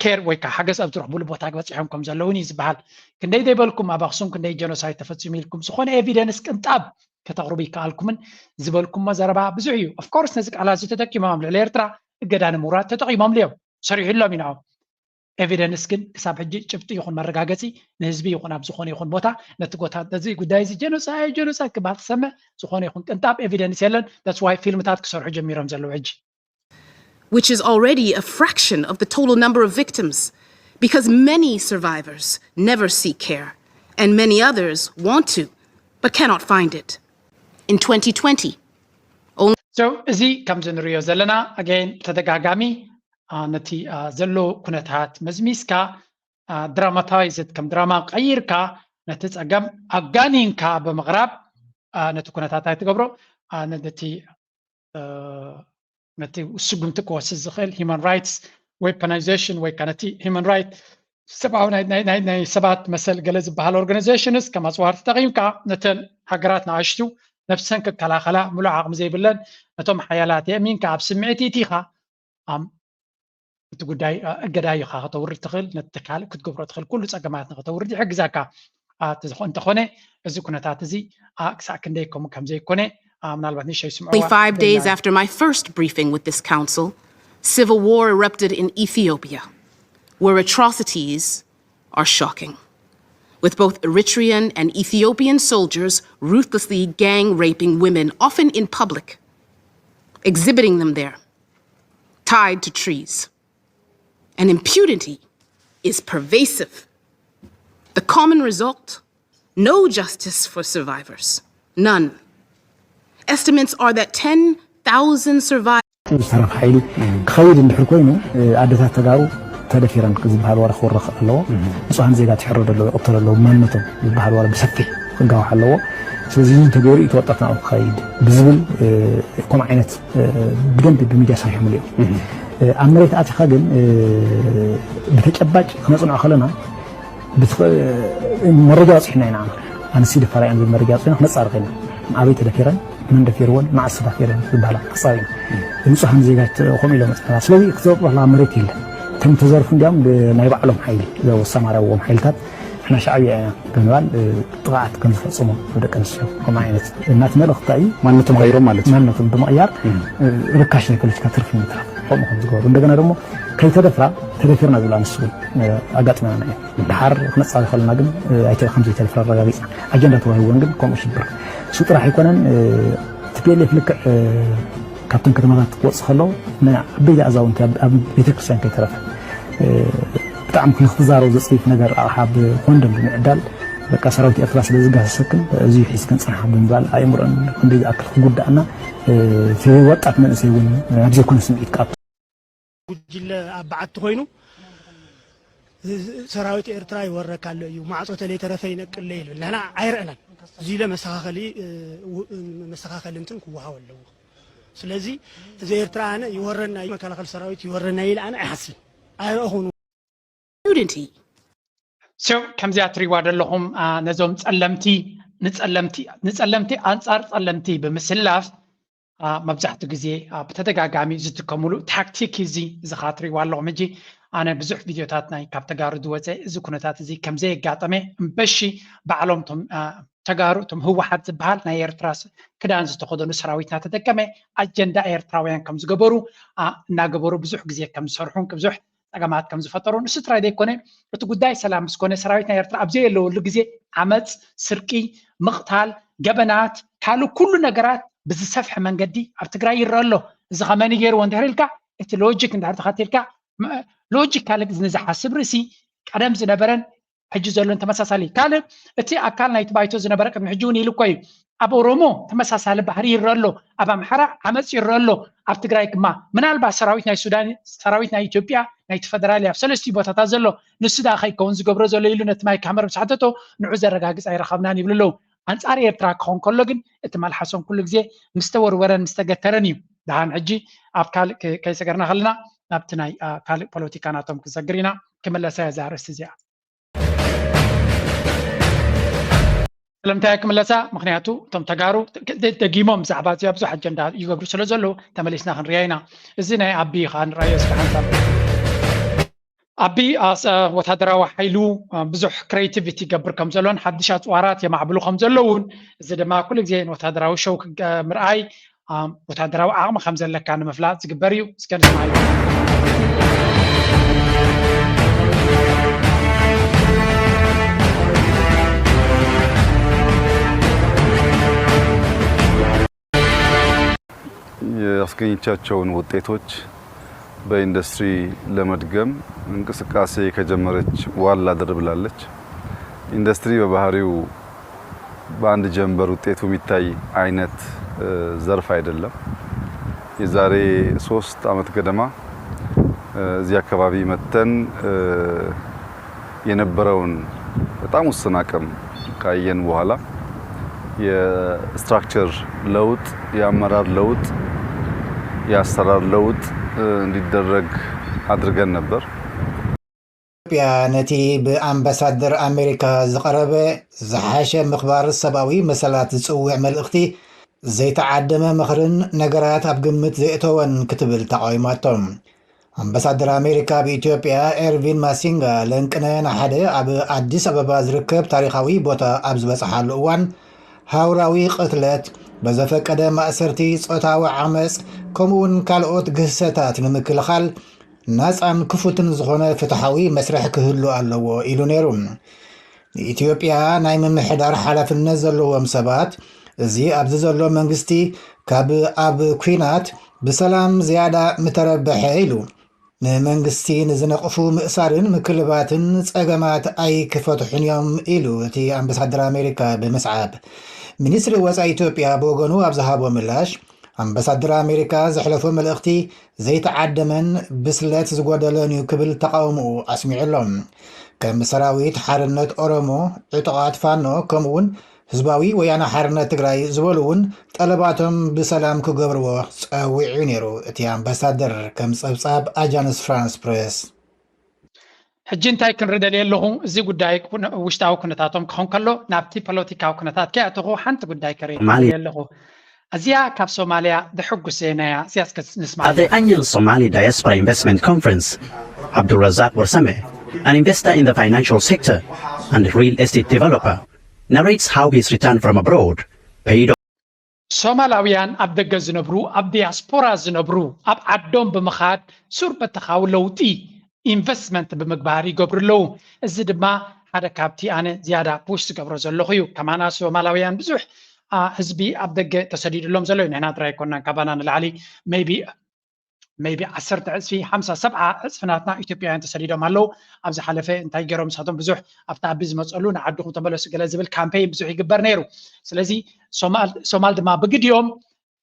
ኬር ወይ ከዓ ሓገዝ ኣብ ዝረኽብሉ ቦታ በፂሖም ከም ዘለውን እዩ ዝበሃል። ክንደይ ዘይበልኩም ኣብ ኣክሱም ክንደይ ጀኖሳይድ ተፈፂሙ ኢልኩም ዝኾነ ኤቪደንስ ቅንጣብ ከተቕርቡ ይከኣልኩምን ዝበልኩሞ ዘረባ ብዙሕ እዩ። ኦፍኮርስ ነዚ ቃላት እዚ ተጠቂሞም ኣብ ልዕሊ ኤርትራ እገዳ ንምውራድ ተጠቂሞምሉ እዮም፣ ሰሪሑሎም እዩ ንኦም። ኤቪደንስ ግን ክሳብ ሕጂ ጭብጢ ይኹን መረጋገፂ ንህዝቢ ይኹን ኣብ ዝኾነ ይኹን ቦታ ነቲ ጎታ ነዚ ጉዳይ እዚ ጀኖሳይድ ጀኖሳይድ ክበሃል ትሰምዕ ዝኾነ ይኹን ቅንጣብ ኤቪደንስ የለን። That's why ፊልምታት ክሰርሑ ጀሚሮም ዘለዉ ሕጂ። which is already a fraction of the total number of victims, because many survivors never seek care, and many others want to, but cannot find it. In twenty twenty, so እዚ ከምዚ ንሪኦ ዘለና ኣገን ተደጋጋሚ ነቲ ዘሎ ኩነታት መዝሚዝካ ድራማታይዝድ ከም ድራማ ቀይርካ ነቲ ፀገም ኣጋኒንካ ብምቕራብ ነቲ ኩነታት ኣይትገብሮ ነቲ ነቲ ስጉምቲ ክወስድ ዝኽእል ሂማን ራይትስ ዌፐናይዜሽን ወይ ከዓ ነቲ ሂማን ራይት ሰብኣዊ ናይ ሰባት መሰል ገለ ዝበሃል ኦርጋናይዜሽንስ ከም ኣፅዋር ተጠቒምካ ነተን ሃገራት ንኣሽቱ ነብሰን ክከላኸላ ምሉእ ዓቕሚ ዘይብለን ነቶም ሓያላት የእሚንካ ኣብ ስምዒት ኢቲኻ እቲ ጉዳይ እገዳ ኢኻ ከተውርድ ትኽእል ነቲ ካልእ ክትገብሮ ትኽእል ኩሉ ፀገማት ንክተውርድ ይሕግዘካ እንተኾነ እዚ ኩነታት እዚ ክሳዕ ክንደይ ከም ከም ዘይኮነ ምናልባት ንእሽተይ ስምዕዋ Only five days after my first briefing with this council, civil war erupted in Ethiopia, where atrocities are shocking, with both Eritrean and Ethiopian soldiers ruthlessly gang raping women, often in public, exhibiting them there, tied to trees. And impunity is pervasive. The common result? No justice for survivors. None. Estimates are that ten thousand survivors. ዝተረፍ ሓይሊ ክኸይድ እንድሕር ኮይኑ ኣደታት ተጋሩ ተደፊረን ዝበሃል ወረ ክወረኽ ኣለዎ። ንፁሃን ዜጋ ትሕረዶ ኣለዎ፣ ይቕተሎ ኣለዎ፣ ማንነቶም ዝበሃል ወረ ብሰፊሕ ክጋዋሕ ኣለዎ። ስለዚ እዚ ተገይሩ እዩ ተወጣት ናብኡ ክኸይድ ብዝብል ከምኡ ዓይነት ብደንቢ ብሚድያ ሰሪሖምሉ እዮም። ኣብ መሬት ኣቲኻ ግን ብተጨባጭ ክነፅንዖ ከለና መረጃ በፂሑና ኢና። ኣነሲ ደፋር እየን ዝብል መረጃ በፂሑና ክነፃርቕ ኢና። ኣበይ ተደፊረን፣ መን ደፊርወን፣ መዓስ ተደፊረን ዝበሃላ ክፃር ኢና። ንፁሃን ዜጋ ከምኡ ኢሎም መፅናና። ስለዚ ክትዘርጥሎ ከለካ መሬት የለን። እቶም ተዘርፉ እንዲያውም ብናይ ባዕሎም ሓይሊ ዘሰማረዎም ሓይልታት ንሕና ሻዕብያ ኢና ብምባል ጥቕዓት ከም ዝፈፅሙ ኣብ ደቂ ኣንስትዮ ከምኡ ዓይነት እናቲ መልእኽቲ እዩ። ማንነቶም ቀይሮም ማለት እዩ። ማንነቶም ብምቕያር ርካሽ ናይ ፖለቲካ ትርፊ ንምትራፍ ከምኡ ከም ዝገበሩ እንደገና ደግሞ ከይተደፍራ ተደፊርና ዝብላ ኣንስቲ እውን ኣጋጢመናና እዩ። ደሓር ክነፃሪ ከለና ግን ኣይተ ከም ዘይተደፍራ ኣረጋጊፅና። ኣጀንዳ ተዋሂብወን ግን ከምኡ ሽብር እሱ ጥራሕ ኣይኮነን። ቲፒኤልኤፍ ልክዕ ካብተን ከተማታት ክወፅእ ከሎ ናይ ዓበይቲ ኣዛውንቲ ኣብ ቤተክርስትያን ከይተረፈ ብጣዕሚ ንክትዛረቡ ዘፅይፍ ነገር ኣቕሓ ብኮንደም ብምዕዳል በቃ ሰራዊት ኤርትራ ስለ ዝጋሰሰክን እዚ ሒዝክን ፅንሓ ብምባል ኣእምሮን ክንደይ ዝኣክል ክጉዳእና እቲ ወጣት መንእሰይ እውን ናብ ዘይኮነ ስምዒት ክኣቱ ጉጅለ ኣብ በዓቲ ኮይኑ ሰራዊት ኤርትራ ይወረካ ኣሎ እዩ ማዕጾ ተለይተረፈ ይነቅለ ይብል ንሕና ኣይረእናን እዚ ኢለ መስተኻኸሊ መስተኻኸሊ እንትን ክወሃብ ኣለዎ ስለዚ እዚ ኤርትራ ኣነ ይወረና እዩ መከላኸል ሰራዊት ይወረና ኢለ ኣነ ኣይሓስብን ኣይረእኹን Unity. So ከምዚኣ ትሪዋ ዘለኹም ነዞም ጸለምቲ ንጸለምቲ ንጸለምቲ ኣንጻር ጸለምቲ ብምስላፍ መብዛሕትኡ ግዜ ብተደጋጋሚ ዝጥቀምሉ ታክቲክ እዚ እዚ ከዓ ትሪዋ ኣለኹም ሕጂ ኣነ ብዙሕ ቪድዮታት ናይ ካብ ተጋሩ ዝወፀ እዚ ኩነታት እዚ ከምዘየጋጠመ እምበሺ ባዕሎም ቶም ተጋሩ እቶም ህወሓት ዝበሃል ናይ ኤርትራ ክዳን ዝተኸደኑ ሰራዊት እናተጠቀመ ኣጀንዳ ኤርትራውያን ከም ዝገበሩ እናገበሩ ብዙሕ ግዜ ከም ዝሰርሑን ብዙሕ ፀገማት ከም ዝፈጠሩ ንሱ ጥራይ ዘይኮነ እቲ ጉዳይ ሰላም ምስ ኮነ ሰራዊት ናይ ኤርትራ ኣብ ዘየለወሉ ግዜ ዓመፅ፣ ስርቂ፣ ምቕታል፣ ገበናት ካልእ ኩሉ ነገራት ብዝሰፍሐ መንገዲ ኣብ ትግራይ ይረአ ኣሎ። እዚ ከ መን እዩ ገይርዎ እንድሕር ኢልካ እቲ ሎጂክ እንድሕር ተኸቲልካ ሎጂካሊ ንዝሓስብ ርእሲ ቀደም ዝነበረን ሕጂ ዘሎን ተመሳሳሊ ካልእ እቲ ኣካል ናይቲ ባይቶ ዝነበረ ቅድሚ ሕጂ እውን ኢሉ እኮ እዩ ኣብ ኦሮሞ ተመሳሳሊ ባህሪ ይረአ ኣሎ ኣብ ኣምሓራ ዓመፅ ይረአ ኣሎ ኣብ ትግራይ ድማ ምናልባት ሰራዊት ናይ ሱዳን ሰራዊት ናይ ኢትዮጵያ ናይቲ ፈደራል ኣብ ሰለስቲኡ ቦታታት ዘሎ ንሱ ዳ ከይከውን ዝገብሮ ዘሎ ኢሉ ነቲ ማይክ ሃመር ምስ ሓተቶ ንዑ ዘረጋግፅ ኣይረኸብናን ይብሉ ኣለዉ ኣንፃር ኤርትራ ክኸውን ከሎ ግን እቲ መልሓሶም ኩሉ ግዜ ምስ ተወርወረን ምስ ተገተረን እዩ ደሓን ሕጂ ኣብ ካልእ ከይሰገርና ከለና ናብቲ ናይ ካልእ ፖለቲካ ናቶም ክንሰግር ኢና ክምለሳ እያ እዛ ኣርእስቲ እዚኣ ስለምንታይ ክምለሳ ምክንያቱ እቶም ተጋሩ ደጊሞም ብዛዕባ እዚኣ ብዙሕ ኣጀንዳ ይገብሩ ስለ ዘለዉ ተመሊስና ክንርያ ኢና እዚ ናይ ኣቢ ከዓ ንራዮ እስኪ ሓንሳብ ኣቢ ኣስ- ወታደራዊ ሓይሉ ብዙሕ ክሬቲቪቲ ይገብር ከም ዘሎን ሓድሽ ኣፅዋራት የማዕብሉ ከም ዘለውን፣ እዚ ድማ ኩሉ ግዜ ወታደራዊ ሸው ምርኣይ ወታደራዊ ዓቕሚ ከም ዘለካ ንምፍላጥ ዝግበር እዩ። እስከ ንስማዮ። ያስገኘቻቸውን ውጤቶች በኢንዱስትሪ ለመድገም እንቅስቃሴ ከጀመረች ዋላ ድር ብላለች። ኢንዱስትሪ በባህሪው በአንድ ጀንበር ውጤቱ የሚታይ አይነት ዘርፍ አይደለም። የዛሬ ሶስት አመት ገደማ እዚህ አካባቢ መተን የነበረውን በጣም ውስን አቅም ካየን በኋላ የስትራክቸር ለውጥ፣ የአመራር ለውጥ፣ የአሰራር ለውጥ እንዲደረግ አድርገን ነበር። ኢትዮጵያ ነቲ ብኣምባሳደር ኣሜሪካ ዝቐረበ ዝሓሸ ምኽባር ሰብኣዊ መሰላት ዝጽውዕ መልእኽቲ ዘይተዓደመ ምኽርን ነገራት ኣብ ግምት ዘየእተወን ክትብል ተቓዊማቶ። ኣምባሳደር ኣሜሪካ ኣብ ኢትዮጵያ ኤርቪን ማሲንጋ ለንቅነ ንሓደ ኣብ ኣዲስ ኣበባ ዝርከብ ታሪኻዊ ቦታ ኣብ ዝበጽሓሉ እዋን ሃውራዊ ቅትለት፣ በዘፈቀደ ማእሰርቲ፣ ጾታዊ ዓመጽ ከምኡውን ካልኦት ግህሰታት ንምክልኻል ናጻን ክፉትን ዝኾነ ፍትሓዊ መስርሕ ክህሉ ኣለዎ ኢሉ ነይሩ። ንኢትዮጵያ ናይ ምምሕዳር ሓላፍነት ዘለዎም ሰባት እዚ ኣብዚ ዘሎ መንግስቲ ካብ ኣብ ኲናት ብሰላም ዝያዳ ምተረበሐ ኢሉ። ንመንግስቲ ንዝነቕፉ ምእሳርን ምክልባትን ጸገማት ኣይክፈትሑን እዮም ኢሉ እቲ ኣምባሳደር ኣሜሪካ ብምስዓብ። ሚኒስትሪ ወጻኢ ኢትዮጵያ ብወገኑ ኣብ ዝሃቦ ምላሽ ኣምባሳደር ኣሜሪካ ዘሕለፎ መልእኽቲ ዘይተዓደመን ብስለት ዝጎደሎን እዩ ክብል ተቓውሞኡ ኣስሚዑ ኣሎ። ከም ሰራዊት ሓርነት ኦሮሞ፣ ዕጡቓት ፋኖ ከምኡውን ህዝባዊ ወያነ ሓርነት ትግራይ ዝበሉ እውን ጠለባቶም ብሰላም ክገብርዎ ጸዊዑ ነይሩ እቲ ኣምባሳደር ከም ጸብጻብ ኣጃንስ ፍራንስ ፕሬስ። ሕጂ እንታይ ክንርኢ ደልየ ኣለኹ፣ እዚ ጉዳይ ውሽጣዊ ኩነታቶም ክኸውን ከሎ ናብቲ ፖለቲካዊ ኩነታት ከይኣተኹ ሓንቲ ጉዳይ ክርኢ ደልየ ኣለኹ። እዚኣ ካብ ሶማልያ ደሕጉስ ዜና እያ። እዚኣ እስከ ንስማ። At the annual Somali Diaspora Investment Conference, Abdulrazak Warsame, an investor in the financial sector and real estate developer, narrates how his return from abroad paid off. ሶማላውያን ኣብ ደገ ዝነብሩ፣ ኣብ ዲያስፖራ ዝነብሩ ኣብ ዓዶም ብምኻድ ሱር በተኻዊ ለውጢ ኢንቨስትመንት ብምግባር ይገብሩ ኣለዉ። እዚ ድማ ሓደ ካብቲ ኣነ ዝያዳ ፑሽ ዝገብሮ ዘለኹ እዩ። ከማና ሶማላውያን ብዙሕ ህዝቢ ኣብ ደገ ተሰዲዱሎም ዘሎ እዩ። ንሕና ጥራይ ኣይኮናን፣ ካባና ንላዕሊ ሜይቢ ሜይቢ ዓሰርተ ዕፅፊ፣ ሓምሳ፣ ሰብዓ ዕፅፊ ናትና ኢትዮጵያውያን ተሰዲዶም ኣለዉ። ኣብ ዝሓለፈ እንታይ ገይሮም ንሳቶም ብዙሕ ኣብቲ ኣቢ ዝመፀሉ ንዓድኹም ተመለሱ ገለ ዝብል ካምፔይን ብዙሕ ይግበር ነይሩ። ስለዚ ሶማል ድማ ብግዲኦም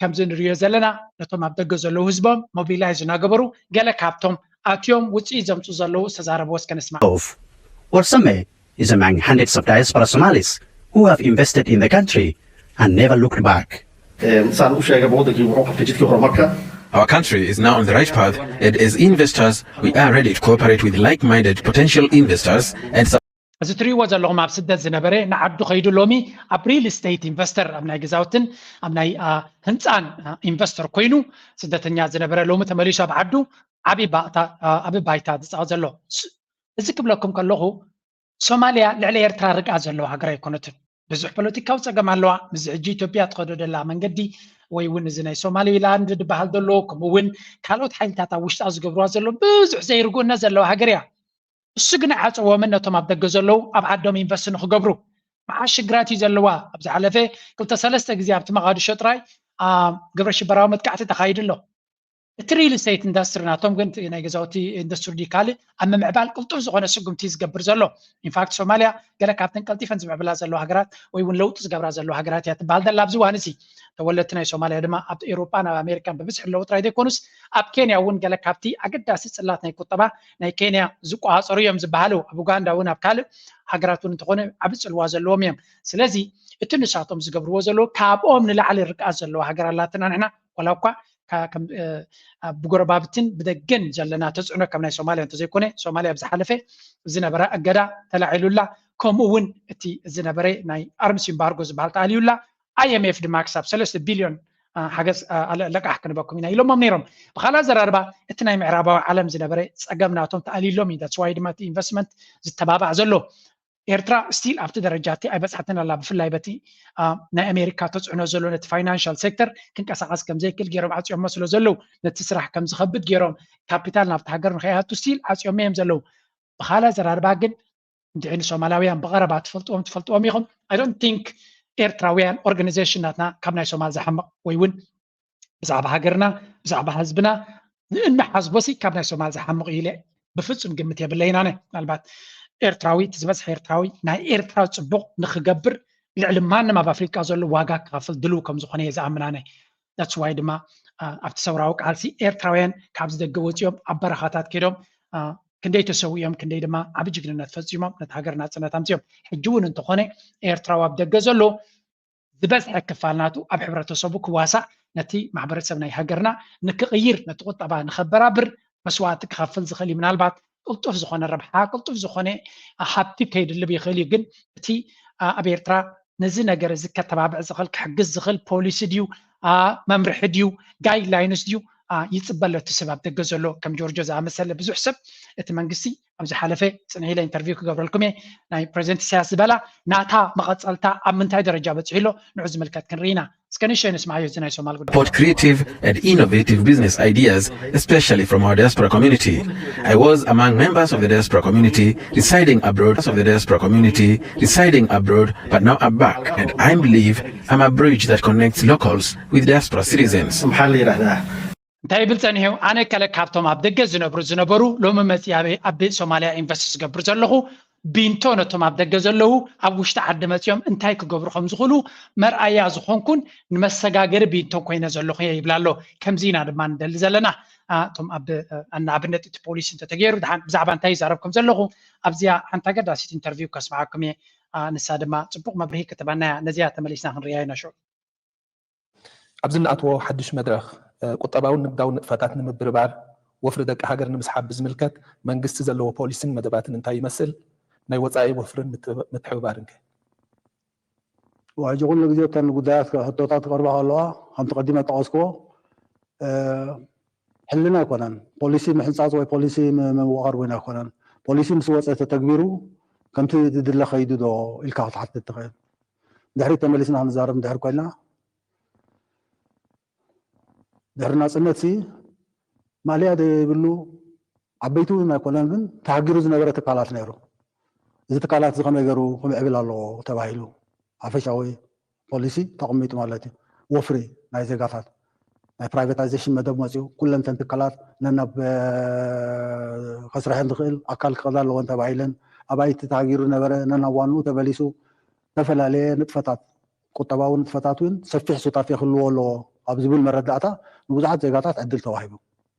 ከምዚ ንሪዮ ዘለና ነቶም ኣብ ደገ ዘለዉ ህዝቦም ሞቢላይዝ እናገበሩ ገለ ካብቶም ኣትዮም ውፅኢት ዘምፅኡ ዘለዉ ዝተዛረብዎ እስከ ንስማዕ። Warsame is among hundreds of diaspora Somalis who have invested in the country and never looked back. saan u sheegay wadankii wuxuu qabtay jidkii horumarka. Our country is now on the right path, and as investors, we are ready to cooperate with like minded potential investors and እዚ ትሪእዎ ዘለኹም ኣብ ስደት ዝነበረ ንዓዱ ከይዱ ሎሚ ኣብ ሪል ስቴት ኢንቨስተር ኣብ ናይ ገዛውትን ኣብ ናይ ህንፃን ኢንቨስተር ኮይኑ ስደተኛ ዝነበረ ሎሚ ተመሊሱ ኣብ ዓዱ ዓቢ ባይታ ዝፃወት ዘሎ። እዚ ክብለኩም ከለኹ ሶማልያ ልዕሊ ኤርትራ ርግኣ ዘለዋ ሃገር ኣይኮነትን። ብዙሕ ፖለቲካዊ ፀገም ኣለዋ። ምስዚ ሕጂ ኢትዮጵያ ትኸዶ ደላ መንገዲ ወይ እውን እዚ ናይ ሶማሊላንድ ዝበሃል ዘሎ ከምኡ እውን ካልኦት ሓይልታት ኣብ ውሽጣ ዝገብርዋ ዘሎ ብዙሕ ዘይርግኡነት ዘለዋ ሃገር እያ። እሱ ግን ዓፀዎምን ነቶም ኣብ ደገ ዘለዉ ኣብ ዓዶም ኢንቨስት ንክገብሩ መዓት ሽግራት እዩ ዘለዋ። ኣብ ዝሓለፈ ክልተ ሰለስተ ግዜ ኣብቲ መቓድሾ ጥራይ ግብረ ሽበራዊ መጥቃዕቲ ተኻይዱ ኣሎ። እቲ ሪል ስቴት ኢንዳስትሪ ናቶም ግን ናይ ገዛውቲ ኢንዱስትሪ ድዩ ካልእ ኣብ ምምዕባል ቅልጡፍ ዝኾነ ስጉምቲ ዝገብር ዘሎ። ኢንፋክት ሶማልያ ገለ ካብተን ቀልጢፈን ዝምዕብላ ዘለዋ ሃገራት ወይ እውን ለውጢ ዝገብራ ዘለዋ ሃገራት እያ ትበሃል ዘላ ኣብዚ እዋን እዚ። ተወለድቲ ናይ ሶማልያ ድማ ኣብ ኤውሮጳን ኣብ ኣሜሪካን ብብዝሒ ኣለዉ ጥራይ ዘይኮኑስ ኣብ ኬንያ እውን ገለ ካብቲ ኣገዳሲ ጽላት ናይ ቁጠባ ናይ ኬንያ ዝቆጻጸሩ እዮም ዝበሃሉ። ኣብ ኡጋንዳ እውን ኣብ ካልእ ሃገራት እውን እንተኾነ ዓቢ ጽልዋ ዘለዎም እዮም። ስለዚ እቲ ንሳቶም ዝገብርዎ ዘለዉ ካብኦም ንላዕሊ ርግኣት ዘለዋ ሃገር ኣላትና ንሕና ዋላ እኳ ብጎረባብትን ብደገን ዘለና ተፅዕኖ ከም ናይ ሶማልያ እንተዘይኮነ ሶማልያ ኣብ ዝሓለፈ ዝነበረ እገዳ ተላዒሉላ ከምኡ እውን እቲ ዝነበረ ናይ ኣርምስ ኢምባርጎ ዝበሃል ተኣልዩላ ኣይኤምኤፍ ድማ ክሳብ ሰለስተ ቢልዮን ሓገዝ ለቃሕ ክንበኩም ኢና ኢሎሞም ነይሮም። ብካልእ ኣዘራርባ እቲ ናይ ምዕራባዊ ዓለም ዝነበረ ፀገም ናቶም ተኣልይሎም እዩ። ዋይ ድማ እቲ ኢንቨስትመንት ዝተባባዕ ዘሎ። ኤርትራ ስቲል ኣብቲ ደረጃ እቲ ኣይበፅሓትን ኣላ። ብፍላይ በቲ ናይ ኣሜሪካ ተፅዕኖ ዘሎ ነቲ ፋይናንሻል ሴክተር ክንቀሳቀስ ከምዘይክእል ገይሮም ዓፅዮሞ ስለ ዘለዉ ነቲ ስራሕ ከምዝኸብድ ገይሮም ካፒታል ናብቲ ሃገር ንኸይኣቱ ስቲል ዓፅዮሞ እዮም ዘለዉ። ብካልእ ኣዘራርባ ግን እንድዒ ንሶማላውያን ብቐረባ ትፈልጥዎም ትፈልጥዎም ኢኹም። I don't think ኤርትራውያን ኦርጋናይዜሽን ናትና ካብ ናይ ሶማል ዝሓምቕ ወይ እውን ብዛዕባ ሃገርና ብዛዕባ ህዝብና ንእንሓስቦ ሲ ካብ ናይ ሶማል ዝሓምቕ እዩ ኢለ ብፍጹም ግምት የብለይን። ኣነ ምናልባት ኤርትራዊ እቲ ዝበዝሐ ኤርትራዊ ናይ ኤርትራ ጽቡቕ ንክገብር ልዕሊ ማንም ኣብ ኣፍሪቃ ዘሎ ዋጋ ክኸፍል ድልው ከም ዝኾነ እየ ዝኣምን። ኣነ that's why ድማ ኣብቲ ሰውራዊ ቃልሲ ኤርትራውያን ካብዚ ደገ ወፂኦም ኣብ በረኻታት ከይዶም ክንደይ ተሰዊኦም ክንደይ ድማ ዓብ ጅግንነት ፈፂሞም ነቲ ሃገር ናፅነት ኣምፅኦም። ሕጂ እውን እንተኾነ ኤርትራዊ ኣብ ደገ ዘሎ ዝበዝሐ ክፋል ናቱ ኣብ ሕብረተሰቡ ክዋሳእ ነቲ ማሕበረሰብ ናይ ሃገርና ንክቕይር ነቲ ቁጠባ ንከበራብር መስዋእቲ ክኸፍል ዝኽእል እዩ። ምናልባት ቅልጡፍ ዝኾነ ረብሓ ቅልጡፍ ዝኾነ ሃብቲ ከይድልብ ይኽእል እዩ። ግን እቲ ኣብ ኤርትራ ነዚ ነገር እዚ ከተባብዕ ዝኽእል ክሕግዝ ዝኽእል ፖሊሲ ድዩ መምርሒ ድዩ ጋይድላይንስ ድዩ ይፅበ ኣሎ እቲ ሰብ ኣብ ደገ ዘሎ ከም ጆርጆ ዝኣመሰለ ብዙሕ ሰብ እቲ መንግስቲ ኣብ ዝሓለፈ ፅንሕ ኢለ ኢንተርቪው ክገብረልኩም እየ ናይ ፕሬዚደንት ኢሳያስ ዝበላ ናታ መቐፀልታ ኣብ ምንታይ ደረጃ በፂሑ ኣሎ ንዑ ዝምልከት ክንርኢ ኢና። እስከ ንእሽተይ ንስምዓዮ እዚ ናይ ሶማል ጉዳይ። Support creative and innovative business ideas, especially from our diaspora community. I was among members of the diaspora community residing abroad of the diaspora community residing abroad, but now I'm back and I believe I'm a bridge that connects locals with diaspora citizens. Maxaa la yidhaahdaa? እንታይ ይብል ጸኒሑ? ኣነ ከለ ካብቶም ኣብ ደገ ዝነብሩ ዝነበሩ ሎሚ መጽእ ኣብ ሶማልያ ኢንቨስት ዝገብር ዘለኹ ቢንቶ ነቶም ኣብ ደገ ዘለዉ ኣብ ውሽጢ ዓዲ መጺኦም እንታይ ክገብሩ ከም ዝኽእሉ መርኣያ ዝኾንኩን ንመሰጋገሪ ቢንቶ ኮይነ ዘለኹ እየ ይብላ ኣሎ። ከምዚ ኢና ድማ ንደሊ ዘለና። እቶም ኣብ ንኣብነት እቲ ፖሊሲ እንተተገይሩ ድሓን ብዛዕባ እንታይ ይዛረብ ከም ዘለኹ ኣብዚኣ ሓንቲ ኣገዳሲት ኢንተርቪው ከስምዓኩም እየ። ንሳ ድማ ጽቡቕ መብርሂ ክትበና እያ። ነዚኣ ተመሊስና ክንርእያ ኢና ሽዑ። ኣብዚ እንኣትዎ ሓድሽ መድረኽ ቁጠባውን ንግዳውን ንጥፈታት ንምብርባር ወፍሪ ደቂ ሃገር ንምስሓብ ብዝምልከት መንግስቲ ዘለዎ ፖሊስን መደባትን እንታይ ይመስል? ናይ ወፃኢ ወፍርን ምትሕብባርን ከ? ሕጂ ኩሉ ግዜ እተን ጉዳያት ሕቶታት ክቐርባ ከለዋ ከምቲ ቀዲመ ጠቐስክዎ ሕልና ኣይኮነን። ፖሊሲ ምሕንፃፅ ወይ ፖሊሲ ምውቓር እውን ኣይኮነን። ፖሊሲ ምስ ወፀ ተተግቢሩ ከምቲ ዝድለ ከይዱ ዶ ኢልካ ክትሓትት ትኽእል። ድሕሪት ተመሊስና ክንዛረብ እንድሕር ኮይና ድሕሪ ናፅነት ሲ ማልያ ዘይብሉ ዓበይቲ እውን ኣይኮነን ግን ተሃጊሩ ዝነበረ ትካላት ነይሩ። እዚ ትካላት እዚ ከመይ ገይሩ ክምዕብል ኣለዎ ተባሂሉ ሓፈሻዊ ፖሊሲ ተቐሚጡ ማለት እዩ። ወፍሪ ናይ ዜጋታት ናይ ፕራይቬታይዜሽን መደብ መፅኡ ኩለን ተን ትካላት ነናብ ከስርሐን ዝኽእል ኣካል ክኸዳ ኣለዎን ተባሂለን ኣባይቲ ተሃጊሩ ነበረ ነናብ ዋንኡ ተመሊሱ ዝተፈላለየ ንጥፈታት ቁጠባዊ ንጥፈታት እውን ሰፊሕ ሱታፌ ክህልዎ ኣለዎ ኣብ ዝብል መረዳእታ ንብዙሓት ዜጋታት ዕድል ተዋሂቡ።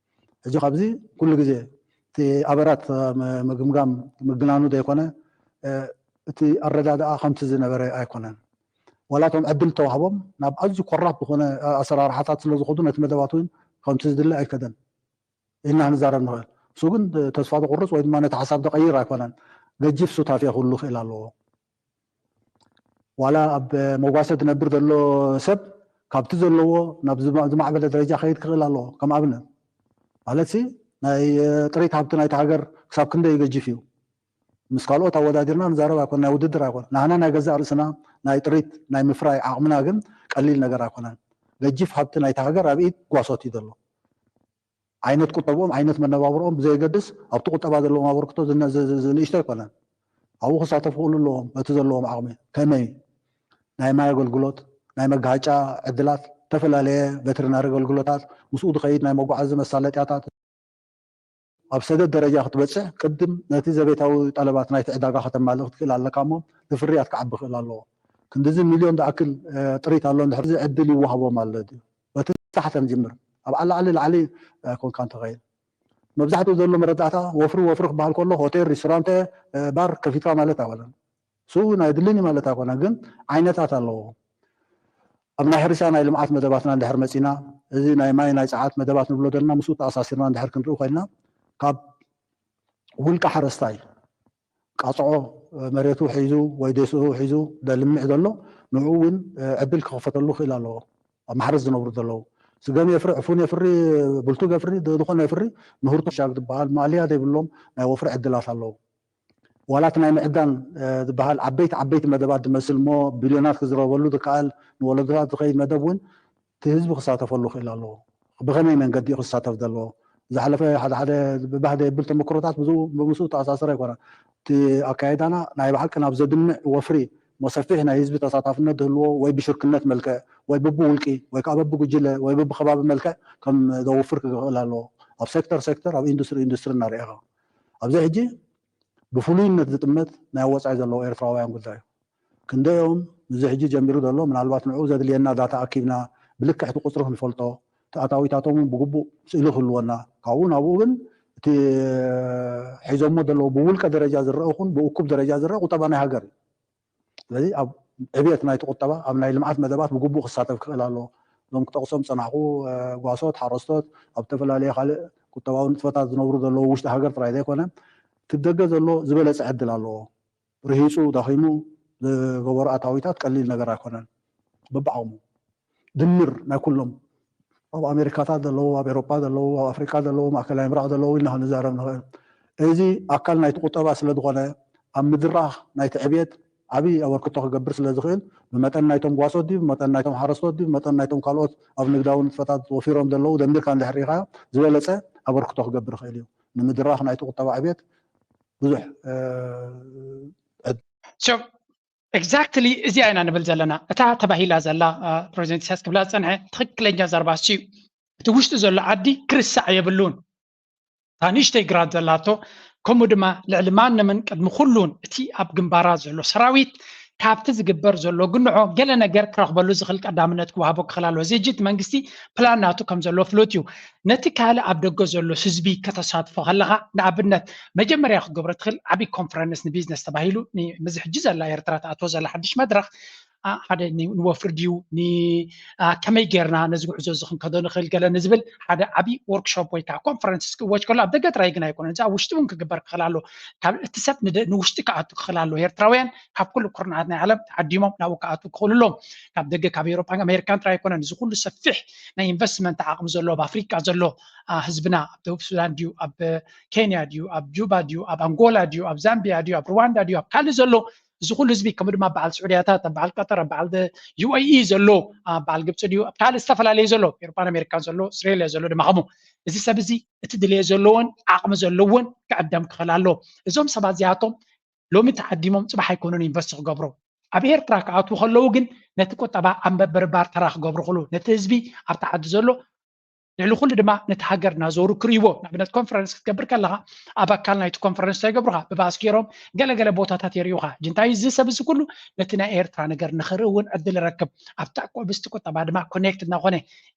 ሕጂ ካብዚ ኩሉ ግዜ እቲ ኣበራት ምግምጋም ምግናኑ ዘይኮነ እቲ ኣረዳድኣ ከምቲ ዝነበረ ኣይኮነን። ዋላ እቶም ዕድል ተዋህቦም ናብ ኣዝዩ ኮራፕት ዝኾነ ኣሰራርሓታት ስለ ዝኸዱ ነቲ መደባት እውን ከምቲ ዝድለ ኣይከደን ኢልና ክንዛረብ ንኽእል። እሱ ግን ተስፋ ዘቑርፅ ወይ ድማ ነቲ ሓሳብ ዘቐይር ኣይኮነን። ገጂፍ ሱታፌ ክህሉ ክእል ኣለዎ። ዋላ ኣብ መጓሰ ዝነብር ዘሎ ሰብ ካብቲ ዘለዎ ናብ ዝማዕበለ ደረጃ ከይድ ክኽእል ኣለዎ። ከም ኣብነት ማለት ሲ ናይ ጥሪት ሃብቲ ናይቲ ሃገር ክሳብ ክንደይ ገጂፍ እዩ። ምስ ካልኦት ኣወዳዲርና ንዛረብ ኣይኮን ናይ ውድድር ኣይኮን ናህና ናይ ገዛእ ርእስና ናይ ጥሪት ናይ ምፍራይ ዓቕምና ግን ቀሊል ነገር ኣይኮነን። ገጂፍ ሃብቲ ናይቲ ሃገር ኣብ ኢድ ጓሶት እዩ ዘሎ። ዓይነት ቁጠብኦም ዓይነት መነባብርኦም ብዘየገድስ ኣብቲ ቁጠባ ዘለዎም ኣበርክቶ ዝንእሽቶ ኣይኮነን። ኣብኡ ክሳተፉ ክእሉ ኣለዎም በቲ ዘለዎም ዓቕሚ። ከመይ? ናይ ማይ ኣገልግሎት፣ ናይ መጋሃጫ ዕድላት፣ ዝተፈላለየ ቨተሪናሪ ኣገልግሎታት፣ ምስኡ ዝኸይድ ናይ መጓዓዚ መሳለጥያታት፣ ኣብ ሰደድ ደረጃ ክትበፅሕ ቅድም ነቲ ዘቤታዊ ጠለባት ናይቲ ዕዳጋ ከተማልእ ክትክእል ኣለካ እሞ እቲ ፍርያት ክዓቢ ክእል ኣለዎ። ክንድዚ ሚልዮን ዝኣክል ጥሪት ኣሎ እንድሕር እዚ ዕድል ይወሃቦም ኣሎ ድዩ? በቲ ታሕተ ንጅምር ኣብ ኣላዕሊ ላዕሊ ኣይኮንካ እንተኸይድ መብዛሕትኡ ዘሎ መረዳእታ ወፍሪ ወፍሪ ክበሃል ከሎ ሆቴል ሪስቶራንተ ባር ከፊትካ ማለት ኣይኮነን። እሱ ናይ ድልን ማለት ኣይኮነን ግን ዓይነታት ኣለዎ። ኣብ ናይ ሕርሻ ናይ ልምዓት መደባትና እንድሕር መፂና እዚ ናይ ማይ ናይ ፀዓት መደባት ንብሎ ዘለና ምስኡ ተኣሳሲርና እንድሕር ክንርኢ ኮይንና ካብ ውልቀ ሓረስታይ ቃፅዖ መሬቱ ሒዙ ወይ ዴስኡ ሒዙ ዘልምዕ ዘሎ ንኡ እውን ዕድል ክኸፈተሉ ክእል ኣለዎ። ኣብ ማሕረስ ዝነብሩ ዘለዉ። ስገም የፍሪ፣ ዕፉን የፍሪ፣ ብልቱግ የፍሪ፣ ዝኾነ የፍሪ፣ ምህርቱ ሻግ ዝበሃል ማእለያ ዘይብሎም ናይ ወፍሪ ዕድላት ኣለዉ። ዋላት ናይ ምዕዳን ዝበሃል ዓበይቲ ዓበይቲ መደባት ዝመስል እሞ ቢልዮናት ክዝረበሉ ዝከኣል ንወለዶታት ዝኸይድ መደብ እውን እቲ ህዝቢ ክሳተፈሉ ክእል ኣለዎ። ብኸመይ መንገዲ ክሳተፍ ዘለዎ? ዝሓለፈ ሓደ ሓደ ብባህ ዘየብል ተመክሮታት ምስኡ ተኣሳሰረ ኣይኮነን። እቲ ኣካየዳና ናይ ብሓቂ ናብ ዘድምዕ ወፍሪ መሰፊሕ ናይ ህዝቢ ተሳታፍነት ዝህልዎ ወይ ብሽርክነት መልክዕ ወይ ብብውልቂ ወይ ከዓ በብጉጅለ ወይ በብከባቢ መልክዕ ከም ዘውፍር ክኽእል ኣለዎ። ኣብ ሴክተር ሴክተር ኣብ ኢንዱስትሪ ኢንዱስትሪ እናርኤኻ ኣብዚ ሕጂ ብፍሉይነት ዝጥመት ናይ ወፃኢ ዘለዉ ኤርትራውያን ጉዳይ እዩ። ክንደዮም እዚ ሕጂ ጀሚሩ ዘሎ ምናልባት ንዕኡ ዘድልየና ዳታ ኣኪብና ብልክዕቲ ቁፅሪ ክንፈልጦ ተኣታዊታቶም እውን ብግቡእ ስእሊ ክህልወና ካብኡ ናብኡ ግን እቲ ሒዞሞ ዘለዉ ብውልቀ ደረጃ ዝረአ ኹን ብእኩብ ደረጃ ዝረአ ቁጠባ ናይ ሃገር እዩ። ስለዚ ኣብ ዕብየት ናይቲ ቁጠባ ኣብ ናይ ልምዓት መደባት ብግቡእ ክሳተፍ ክኽእል ኣለዎ። እዞም ክጠቕሶም ዝፀናሕኩ ጓሶት፣ ሓረስቶት፣ ኣብ ዝተፈላለዩ ካልእ ቁጠባዊ ንጥፈታት ዝነብሩ ዘለዉ ውሽጢ ሃገር ጥራይ ዘይኮነ እቲ ደገ ዘሎ ዝበለፀ ዕድል ኣለዎ። ርሂፁ ደኺሙ ዝገበሮ ኣታዊታት ቀሊል ነገር ኣይኮነን። በብዓቕሙ ድምር ናይ ኩሎም ኣብ ኣሜሪካታት ዘለዉ፣ ኣብ ኤሮጳ ዘለዉ፣ ኣብ ኣፍሪቃ ዘለዉ፣ ማእከላይ ምብራቕ ዘለዉ ኢልና ክንዛረብ ንኽእል። እዚ ኣካል ናይቲ ቁጠባ ስለ ዝኾነ ኣብ ምድራኽ ናይቲ ዕብየት ዓብዪ ኣበርክቶ ክገብር ስለ ዝኽእል ብመጠን ናይቶም ጓሶት ድዩ ብመጠን ናይቶም ሓረስቶት ድዩ ብመጠን ናይቶም ካልኦት ኣብ ንግዳዊ ንጥፈታት ወፊሮም ዘለዉ ደሚርካ እንድሕር ርኢኻዮ ዝበለፀ ኣበርክቶ ክገብር ይኽእል እዩ። ንምድራኽ ናይቲ ቁጠባ ዕብየት ብዙሕ exactly እዚኣ ኢና ንብል ዘለና። እታ ተባሂላ ዘላ ፕሬዚደንት ኢሳያስ ክብላ ዝፀንሐ ትኽክለኛ ዘረባ እሱ እዩ። እቲ ውሽጢ ዘሎ ዓዲ ክርሳዕ የብሉን። እታ ንእሽተይ ግራት ዘላቶ ከምኡ ድማ ልዕሊ ማንምን ቅድሚ ኩሉን እቲ ኣብ ግንባራት ዘሎ ሰራዊት ካብቲ ዝግበር ዘሎ ግንዖ ገለ ነገር ክረኽበሉ ዝኽእል ቀዳምነት ክወሃቦ ክኽእል ኣለዎ። እዚ ሕጂ እቲ መንግስቲ ፕላን ናቱ ከም ዘሎ ፍሉጥ እዩ። ነቲ ካልእ ኣብ ደገ ዘሎ ህዝቢ ከተሳትፎ ከለኻ ንኣብነት መጀመርያ ክትገብሮ ትኽእል ዓብዪ ኮንፈረንስ ንቢዝነስ ተባሂሉ ምዚ ሕጂ ዘላ ኤርትራ ትኣትዎ ዘላ ሓድሽ መድረኽ ሓደ ንወፍሪ ድዩ ከመይ ጌርና ነዚ ጉዕዞ እዚ ክንከዶ ንኽእል ገለ ንዝብል ሓደ ዓብዪ ወርክሾፕ ወይ ከዓ ኮንፈረንስ ክእወጅ ከሎ ኣብ ደገ ጥራይ ግን ኣይኮነን እዚ ኣብ ውሽጢ እውን ክግበር ክኽእል ኣሎ። ካብ እቲ ሰብ ንውሽጢ ክኣቱ ክኽእል ኣሎ። ኤርትራውያን ካብ ኩሉ ኩርናዓት ናይ ዓለም ተዓዲሞም ናብኡ ክኣቱ ክኽእሉ ኣለዎም። ካብ ደገ ካብ ኤሮፓን ኣሜሪካን ጥራይ ኣይኮነን። እዚ ኩሉ ሰፊሕ ናይ ኢንቨስትመንት ዓቕሚ ዘሎ ኣብ ኣፍሪቃ ዘሎ ህዝብና ኣብ ደቡብ ሱዳን ድዩ ኣብ ኬንያ ድዩ ኣብ ጁባ ድዩ ኣብ ኣንጎላ ድዩ ኣብ ዛምቢያ ድዩ ኣብ ሩዋንዳ ድዩ ኣብ ካልእ ዘሎ እዚ ኩሉ ህዝቢ ከምኡ ድማ በዓል ስዑድያታት ኣብ በዓል ቀጠር ኣብ በዓል ዩ ኤ ኢ ዘሎ ኣብ በዓል ግብፂ ድዩ ኣብ ካልእ ዝተፈላለዩ ዘሎ ኤሮፓን ኣሜሪካን ዘሎ ኣውስትሬልያ ዘሎ ድማ ከምኡ እዚ ሰብ እዚ እቲ ድልየ ዘለዎን ዓቕሚ ዘለዎን ክዕደም ክኽእል ኣለዎ። እዞም ሰባት እዚኣቶም ሎሚ ተዓዲሞም ፅባሕ ኣይኮኑን ኢንቨስት ክገብሩ ኣብ ኤርትራ ክኣትዉ ከለዉ ግን ነቲ ቁጠባ ኣብ ምብርባር ተራ ክገብሩ ክእሉ ነቲ ህዝቢ ኣብቲ ዓዲ ዘሎ ልዕሊ ኩሉ ድማ ነቲ ሃገር እናዞሩ ክርእይዎ ንኣብነት ኮንፈረንስ ክትገብር ከለኻ ኣብ ኣካል ናይቲ ኮንፈረንስ እንታይ ይገብሩኻ ብባስ ገይሮም ገለገለ ቦታታት የርእዩኻ እንታይ እዚ ሰብ እዚ ኩሉ ነቲ ናይ ኤርትራ ነገር ንኽርኢ እውን ዕድል ይረክብ ኣብቲ ኣቆብስቲ ቁጠባ ድማ ኮኔክት እናኾነ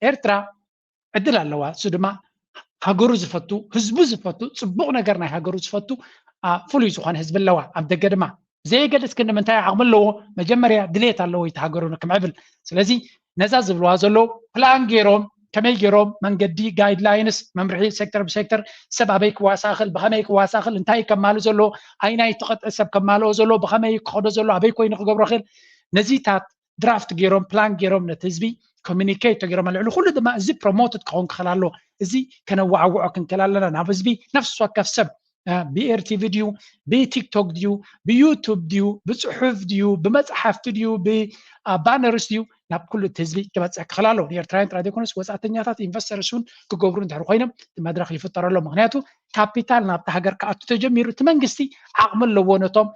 ኤርትራ ዕድል ኣለዋ እሱ ድማ ሃገሩ ዝፈቱ ህዝቡ ዝፈቱ ፅቡቕ ነገር ናይ ሃገሩ ዝፈቱ ፍሉይ ዝኾነ ህዝቢ ኣለዋ ኣብ ደገ ድማ ዘየገድስ ክንዲ ምንታይ ዓቕሚ ኣለዎ መጀመርያ ድሌት ኣለዎ እቲ ሃገሩ ንክምዕብል ስለዚ ነዛ ዝብልዋ ዘለዉ ፕላን ገይሮም ከመይ ገይሮም መንገዲ ጋይድላይንስ መምርሒ ሴክተር ብሴክተር ሰብ ኣበይ ክዋሳእኽል ብኸመይ ክዋሳእኽል እንታይ ከማሉ ዘለዎ ኣይናይ ተቐጥዒ ሰብ ከማልኦ ዘለዎ ብኸመይ ክኸዶ ዘሎ ኣበይ ኮይኑ ክገብሮ ክእል ነዚታት ድራፍት ገይሮም ፕላን ገይሮም ነቲ ህዝቢ ኮሚኒኬት ተገይሮም ልዕሊ ኩሉ ድማ እዚ ፕሮሞትድ ክኸውን ክኽእል ኣሎ እዚ ከነዋዓውዖ ክንክእል ኣለና ናብ ህዝቢ ነፍሲ ወከፍ ሰብ ብኤርቲቪ ድዩ ብቲክቶክ ድዩ ብዩቱብ ድዩ ብፅሑፍ ድዩ ብመፅሓፍቲ ድዩ ብባነርስ ድዩ ናብ ኩሉ እቲ ህዝቢ ክበፅሕ ክኽእል ኣሎ ንኤርትራውያን ጥራይ ዘይኮነስ ወፃእተኛታት ኢንቨስተርስ እውን ክገብሩ እንድሕር ኮይኖም መድረክ ይፍጠረሎም ምክንያቱ ካፒታል ናብቲ ሃገር ክኣቱ ተጀሚሩ እቲ መንግስቲ ዓቕሚ ኣለዎ ነቶም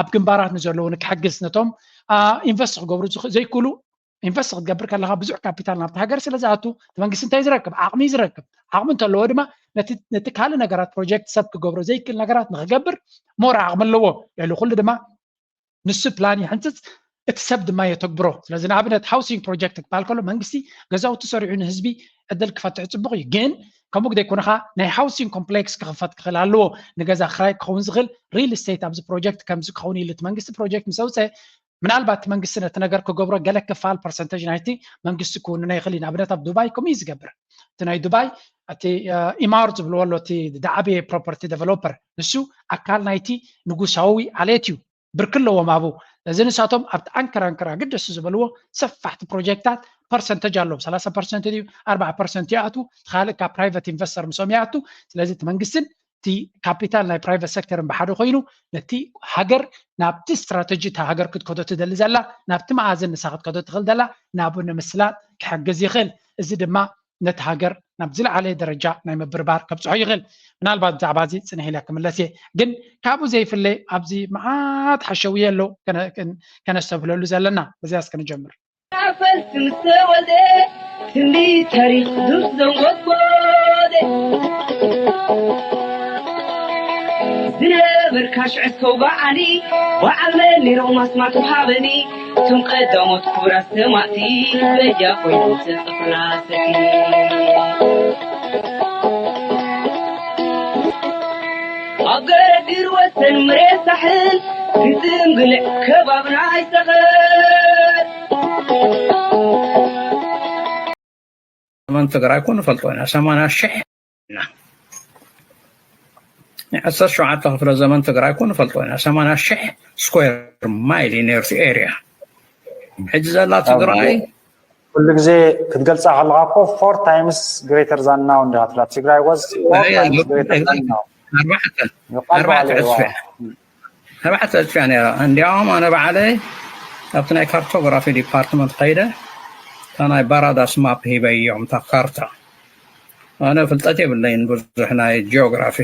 ኣብ ግንባራት ንዘለዉ ንክሕግዝ ነቶም ኢንቨስት ክገብሩ ዘይክእሉ ኢንቨስት ክትገብር ከለካ ብዙሕ ካፒታል ናብቲ ሃገር ስለ ዝኣቱ እቲ መንግስቲ እንታይ ዝረክብ ዓቕሚ ዝረክብ ዓቕሚ እንተለዎ ድማ ነቲ ካልእ ነገራት ፕሮጀክት ሰብ ክገብሮ ዘይክእል ነገራት ንክገብር ሞር ዓቕሚ ኣለዎ ልዕሊ ኩሉ ድማ ንሱ ፕላን ይሕንፅፅ እቲ ሰብ ድማ የተግብሮ ስለዚ ንኣብነት ሃውሲንግ ፕሮጀክት ክበሃል ከሎ መንግስቲ ገዛውቲ ሰሪዑ ንህዝቢ ዕድል ክፈትሕ ፅቡቅ እዩ ግን ከምኡ ግደይ ኮነካ ናይ ሃውሲንግ ኮምፕሌክስ ክኽፈት ክኽእል ኣለዎ ንገዛ ክራይ ክኸውን ዝኽእል ሪል ስቴት ኣብዚ ፕሮጀክት ከምዚ ክኸውን ኢሉ እቲ መንግስቲ ፕሮጀክት ምስ ኣውፀ ምናልባት እቲ መንግስቲ ነቲ ነገር ክገብሮ ገለ ክፋል ፐርሰንተጅ ናይቲ መንግስቲ ክውንኖ ይኽእል እዩ ንኣብነት ኣብ ዱባይ ከምኡ እዩ ዝገብር እቲ ናይ ዱባይ እቲ ኢማር ዝብልዎ ኣሎ እቲ ዝዓበየ ፕሮፐርቲ ዴቨሎፐር ንሱ ኣካል ናይቲ ንጉሳዊ ዓሌት እዩ ብርኪ ኣለዎም ኣብኡ እዚ ንሳቶም ኣብቲ ኣንከር ኣንከር ኣገደስቲ ዝበልዎ ሰፋሕቲ ፕሮጀክታት ፐርሰንተጅ ኣለዎ። ሰላሳ ፐርሰንት ድዩ ኣርባዓ ፐርሰንት ይኣቱ፣ ካልእ ካብ ፕራይቨት ኢንቨስተር ምስኦም ይኣቱ። ስለዚ እቲ መንግስትን እቲ ካፒታል ናይ ፕራይቨት ሴክተርን ብሓደ ኮይኑ ነቲ ሃገር ናብቲ ስትራተጂ እታ ሃገር ክትከዶ ትደሊ ዘላ ናብቲ መኣዝን ንሳ ክትከዶ ትኽእል ዘላ ናብኡ ንምስላጥ ክሕግዝ ይኽእል። እዚ ድማ ነቲ ሃገር ናብ ዝለዓለ ደረጃ ናይ ምብርባር ከብፅሖ ይኽእል። ምናልባት ብዛዕባ እዚ ፅንሕ ኢለ ክምለስ እየ፣ ግን ካብኡ ዘይፍለ ኣብዚ መዓት ሓሸውየ ኣሎ ከነስተብህለሉ ዘለና። በዚያስ ክንጀምር። ፈስቲ ምስ ተወልደ ክንዲ ታሪክ ዱር ዘንጎት ጎደ ዝነበርካ ሽዕስ ከውጋዓኒ በዓል መኒሮም ኣስማት ሃበኒ እቶም ቀዳሞት ክቡራት ሰማዕቲ በጃ ኮይኖም ዘጥፍና ሰቲ ኣብ ገረግር ወሰን መሬት ሳሕል ግጥም ግልዕ ከባብና ኣይሰኸል ዘመን ትግራይ እኮ ንፈልጦ ኢና። ሰማንያ ሽሕ ኢና። ናይ ዓሰርተ ሸውዓተ ክፍለ ዘመን ትግራይ እኮ ንፈልጦ ኢና። ሰማንያ ሽሕ ስኩዌር ማይል እዩ ነይሩ እቲ ኤርያ። ሕጂ ዘላ ትግራይ ኩሉ ግዜ ክትገልፃ ከለካ እኮ four times greater than now እንዲኻ ትብላ። ትግራይ was four times greater than now። ኣርባዕተ ኣርባዕተ ዕፅፊ ኣርባዕተ ዕፅፊ እያ ነይራ። እንዲያውም ኣነ ባዕለይ ኣብቲ ናይ ካርቶግራፊ ዲፓርትመንት ከይደ እታ ናይ ባራዳስ ማፕ ሂበዮም እታ ካርታ። ኣነ ፍልጠት የብለይን ብዙሕ ናይ ጂኦግራፊ።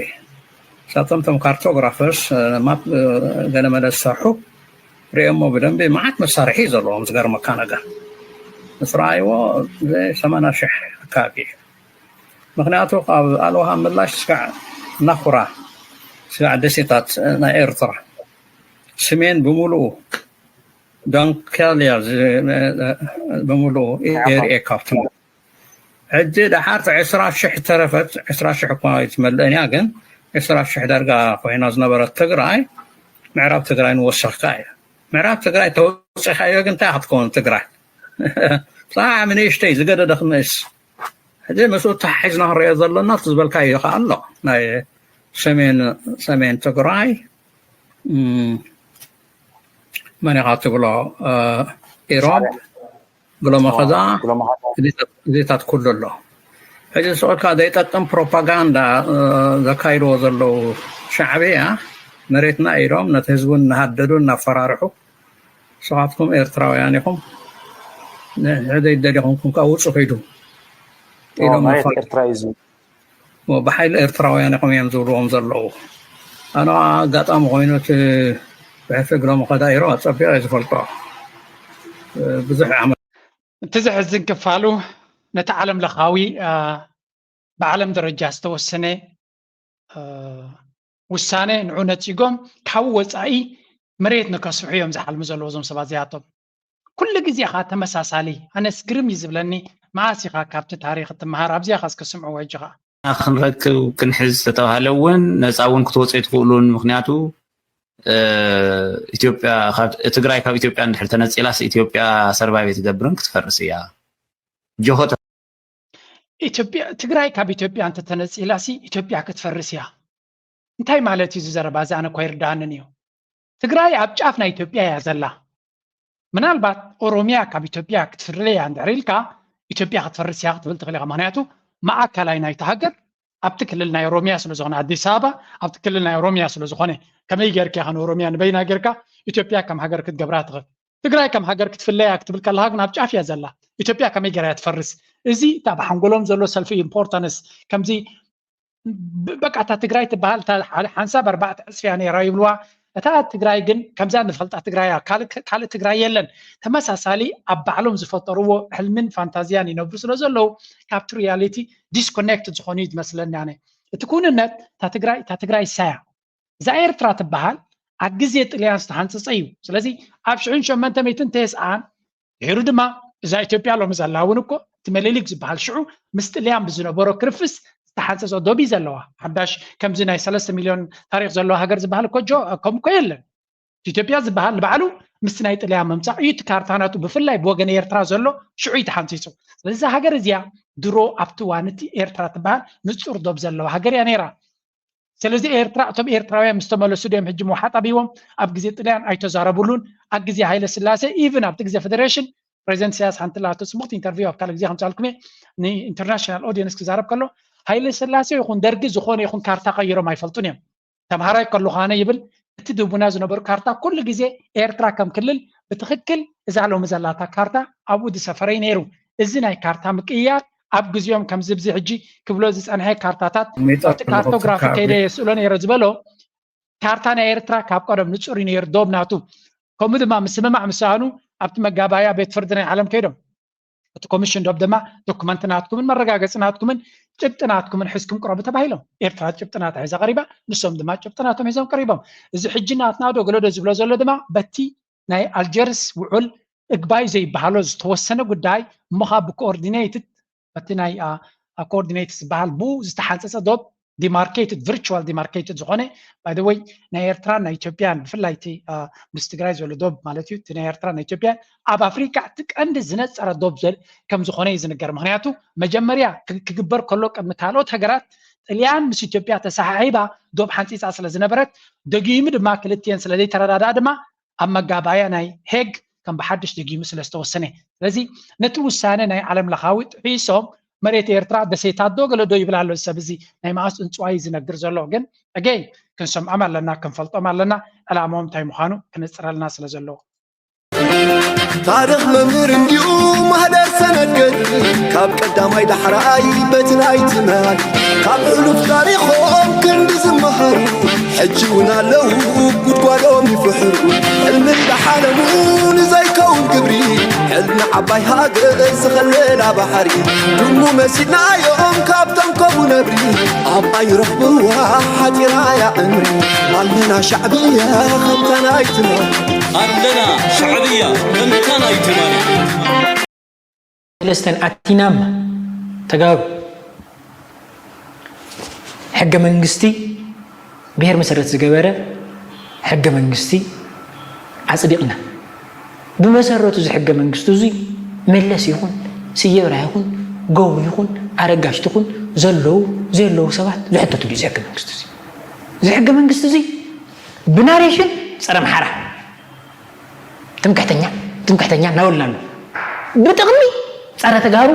ንሳቶም እቶም ካርቶግራፈርስ ማፕ ገለ መለ ዝሰርሑ ርእዮሞ ብደንቢ መዓት መሳርሒ እዩ ዘለዎም። ዝገርመካ ነገር ምስ ረኣይዎ ሰማንያ ሽሕ ኣካባቢ እዩ። ምክንያቱ ካብ ኣልዋሃ ምላሽ ስጋዕ ናኹራ ስጋዕ ደሴታት ናይ ኤርትራ ስሜን ብምሉኡ ዳንካልያ ብምሉኡ የርእየካ ኣብቲ ሕጂ ደሓር ዕስራ ሽሕ ተረፈት ዕስራ ሽሕ እኳ ኣይትመልእን እያ ግን ዕስራ ሽሕ ዳርጋ ኮይና ዝነበረት ትግራይ ምዕራብ ትግራይ ንወሰኽካ እያ። ምዕራብ ትግራይ ተወፂኻዮ ግን እንታይ ክትከውን ትግራይ ብጣዕሚ ንእሽተይ ዝገደደ ክምእስ ሕጂ ምስኡ ተሓሒዝና ክንሪኦ ዘለና እቲ ዝበልካዮ ይኸ ኣሎ ናይ ሰሜን ሰሜን ትግራይ መን ኢኻ ትብሎ ኢሮብ ብሎ መኸዛ እዚታት ኩሉ ኣሎ። ሕጂ ስዑድካ ዘይጠቅም ፕሮፓጋንዳ ዘካይድዎ ዘለዉ ሻዕብያ መሬትና ኢሎም ነቲ ህዝቡ እናሃደዱ እናፈራርሑ ንስኻትኩም ኤርትራውያን ኢኹም ንሕደይ ደሊኹም ኩን ከዓ ውፁ ኺዱ ኢሎም መሬት ኤርትራ እዩ ብሓይሊ ኤርትራውያን ኢኹም እዮም ዝብልዎም ዘለዉ ኣነ ኣጋጣሚ ኮይኑ እቲ ብሕፊ ግሎም ከዳይሮ ኣፀቢቐ ዝፈልጦ ብዙሕ ዓመት እቲ ዘሕዝን ክፋሉ ነቲ ዓለም ለኻዊ ብዓለም ደረጃ ዝተወሰነ ውሳነ ንዑ ነፂጎም ካብ ወፃኢ መሬት ንከስሑ እዮም ዝሓልሙ ዘለዎ እዞም ሰባት እዚኣቶም ኩሉ ግዜ ከዓ ተመሳሳሊ ኣነስ ግርም እዩ ዝብለኒ መዓስ ኢኻ ካብቲ ታሪክ እትመሃር ኣብዚኣ ኸ እስከ ስምዕዎ ሕጂ ከዓ ክንረክብ ክንሕዝ ዝተባሃለ እውን ነፃ እውን ክትወፁ ኣይትኽእሉን ምክንያቱ ኢትዮጵያ ትግራይ ካብ ኢትዮጵያ እንድሕር ተነፂላስ ኢትዮጵያ ሰርቫይቭ ኣይትገብርን ክትፈርስ እያ ጆሆ ኢትዮጵያ ትግራይ ካብ ኢትዮጵያ እንተተነፂላሲ ኢትዮጵያ ክትፈርስ እያ እንታይ ማለት እዩ እዚ ዘረባ እዚ ኣነ እኳ ይርዳኣንን እዩ ትግራይ ኣብ ጫፍ ናይ ኢትዮጵያ እያ ዘላ ምናልባት ኦሮሚያ ካብ ኢትዮጵያ ክትፍለያ እንድሕር ኢልካ ኢትዮጵያ ክትፈርስ እያ ክትብል ትኽእል ኢኻ ምክንያቱ ማእከላይ ናይቲ ሃገር ኣብቲ ክልል ናይ ኦሮሚያ ስለ ዝኾነ ኣዲስ ኣበባ ኣብቲ ክልል ናይ ኦሮሚያ ስለ ዝኾነ ከመይ ጌርካ ኢኻ ንኦሮሚያ ንበይና ጌርካ ኢትዮጵያ ከም ሃገር ክትገብራ ትኽእል ትግራይ ከም ሃገር ክትፍለያ ክትብል ከለኻ ግን ኣብ ጫፍ እያ ዘላ ኢትዮጵያ ከመይ ጌራ እያ ትፈርስ እዚ እታ ብሓንጎሎም ዘሎ ሰልፊ ኢምፖርታንስ ከምዚ በቃ እታ ትግራይ ትበሃል ሓንሳብ ኣርባዕተ ዕፅፊ እያ ነይራ ይብልዋ እታ ትግራይ ግን ከምዛ ንፈልጣ ትግራይ እያ ካልእ ትግራይ የለን ተመሳሳሊ ኣብ ባዕሎም ዝፈጠርዎ ሕልምን ፋንታዝያን ይነብሩ ስለ ዘለዉ ካብቲ ሪያሊቲ ዲስኮኔክት ዝኾኑ እዩ ዝመስለኒ ኣነ እቲ ኩንነት እታ ትግራይ እታ ትግራይ ሳያ እዛ ኤርትራ ትበሃል ኣብ ግዜ ጥልያን ዝተሃንፀፀ እዩ ስለዚ ኣብ ሽሕን ሸመንተ ሚእትን ተስዓን ድሕሩ ድማ እዛ ኢትዮጵያ ሎሚ ዘላ እውን እኮ እቲ መሊሊክ ዝበሃል ሽዑ ምስ ጥልያን ብዝነበሮ ክርፍስ ዝተሓንፀፀ ዶብ እዩ ዘለዋ ሓዳሽ ከምዚ ናይ ሰለስተ ሚልዮን ታሪክ ዘለዋ ሃገር ዝበሃል እኮ ጆ ከምኮ የለን ኢትዮጵያ ዝበሃል ንባዕሉ ምስቲ ናይ ጥልያን ምምፃእ እዩ እቲ ካርታ ናቱ ብፍላይ ብወገን ኤርትራ ዘሎ ሽዑ እዩ ተሓንፂፁ ስለዚ እዛ ሃገር እዚኣ ድሮ ኣብቲ እዋን እቲ ኤርትራ ትበሃል ንፁር ዶብ ዘለዋ ሃገር እያ ነይራ ስለዚ ኤርትራ እቶም ኤርትራውያን ምስ ተመለሱ ድዮም ሕጂ ምውሓጥ ኣብይዎም ኣብ ግዜ ጥልያን ኣይተዛረብሉን ኣብ ግዜ ሃይለ ስላሴ ኢቭን ኣብቲ ግዜ ፌደሬሽን ፕሬዚደንት ኢሳያስ ሓንቲ ላቶ ስሙክቲ ኢንተርቪው ኣብ ካልእ ግዜ ከምፃልኩም እየ። ንኢንተርናሽናል ኦዲየንስ ክዛረብ ከሎ፣ ሃይለ ስላሴ ይኹን ደርጊ ዝኾነ ይኹን ካርታ ቀይሮም ኣይፈልጡን እዮም። ተምሃራይ ከለኹ ኣነ ይብል፣ እቲ ድቡና ዝነበሩ ካርታ ኩሉ ግዜ ኤርትራ ከም ክልል ብትኽክል እዛ ሎሚ ዘላታ ካርታ ኣብኡ ዝሰፈረ እዩ ነይሩ። እዚ ናይ ካርታ ምቅይያር ኣብ ግዜኦም ከምዚ ብዚ ሕጂ ክብሎ ዝጸንሐ ካርታታት ኣብቲ ካርቶግራፊ ከይደ የስእሎ ነይረ ዝበሎ ካርታ ናይ ኤርትራ ካብ ቀደም ንጹር እዩ ነይሩ ዶብ ናቱ። ከምኡ ድማ ምስምማዕ ምስ ሰኣኑ ኣብቲ መጋባእያ ቤት ፍርዲ ናይ ዓለም ከይዶም እቲ ኮሚሽን ዶብ ድማ ዶኩመንት ናትኩምን መረጋገጺ ናትኩምን ጭብጢ ናትኩምን ሒዝኩም ቅረቡ ተባሂሎም። ኤርትራ ጭብጢ ናታ ሒዛ ቀሪባ፣ ንሶም ድማ ጭብጢ ናቶም ሒዞም ቀሪቦም። እዚ ሕጂ ናትና ዶ ገለ ዶ ዝብሎ ዘሎ ድማ በቲ ናይ ኣልጀርስ ውዑል እግባይ ዘይበሃሎ ዝተወሰነ ጉዳይ እሞ ኸኣ ብኮኦርዲኔትድ በቲ ናይ ኮኦርዲኔት ዝበሃል ብኡ ዝተሓንጸጸ ዶብ ዲማርኬትድ ቪርቹዋል ዲማርኬትድ ዝኾነ ባይ ወይ ናይ ኤርትራን ናይ ኢትዮጵያን ብፍላይ እቲ ምስ ትግራይ ዘሎ ዶብ ማለት እዩ እቲ ናይ ኤርትራን ናይ ኢትዮጵያን ኣብ ኣፍሪካ እቲ ቀንዲ ዝነፀረ ዶብ ከም ዝኾነ እዩ ዝንገር። ምክንያቱ መጀመርያ ክግበር ከሎ ቅድሚ ካልኦት ሃገራት ጥልያን ምስ ኢትዮጵያ ተሰሓሒባ ዶብ ሓንፂፃ ስለ ዝነበረት ደጊሙ ድማ ክልትኤን ስለ ዘይተረዳድኣ ድማ ኣብ መጋባእያ ናይ ሄግ ከም ብሓድሽ ደጊሙ ስለ ዝተወሰነ ስለዚ ነቲ ውሳነ ናይ ዓለም ለኻዊ ጥሒሶም መሬት ኤርትራ ደሴታት ዶ ገለ ዶ ይብል ኣሎ ሰብ እዚ ናይ መኣስ እንፅዋይ ዝነግር ዘሎ ግን ኣገይ ክንሰምዖም ኣለና ክንፈልጦም ኣለና ዕላማኦም እንታይ ምዃኑ ክነፅረልና ስለ ዘለዎ ታሪኽ መምህር እንዲኡ ማህደር ሰነድ ገድሊ ካብ ቀዳማይ ዳሕራይ በቲ ናይ ትማል ካብ ሕሉፍ ታሪኾም ክንዲ ዝመሃሩ ሕጂ እውን ኣለዉ ጉድጓዶም ይፍሕሩ ሕልሚ እንዳሓለሙ ንዘይከውን ግብሪ ሕልሚ ዓባይ ሃገር ዝኸለላ ባሕሪ ድሙ መሲልናዮም ካብቶም ከምኡ ነብሪ ኣብ ኣይረኽብዋ ሓጢራ እያ ዕምሪ ኣለና ሻዕብያ ከምታ ናይ ትማል ኣለና ሻዕብያ ከምታ ናይ ትማል። ሰለስተን ኣቲናማ ተጋሩ ሕገ መንግስቲ ብሄር መሰረት ዝገበረ ሕገ መንግስቲ ኣፅዲቕና። ብመሰረቱ እዚ ሕገ መንግስቲ እዙይ መለስ ይኹን ስየ ብርሃ ይኹን ገብሩ ይኹን ኣረጋሽ ትኹን ዘለዉ ዘየለዉ ሰባት ዝሕተትሉ እዚ ሕገ መንግስቲ እዙይ። እዚ ሕገ መንግስቲ እዙይ ብናሬሽን ፀረ ኣምሓራ ትምክሕተኛ ትምክሕተኛ እናበልና ኣሎ። ብጥቕሚ ፀረ ተጋሩ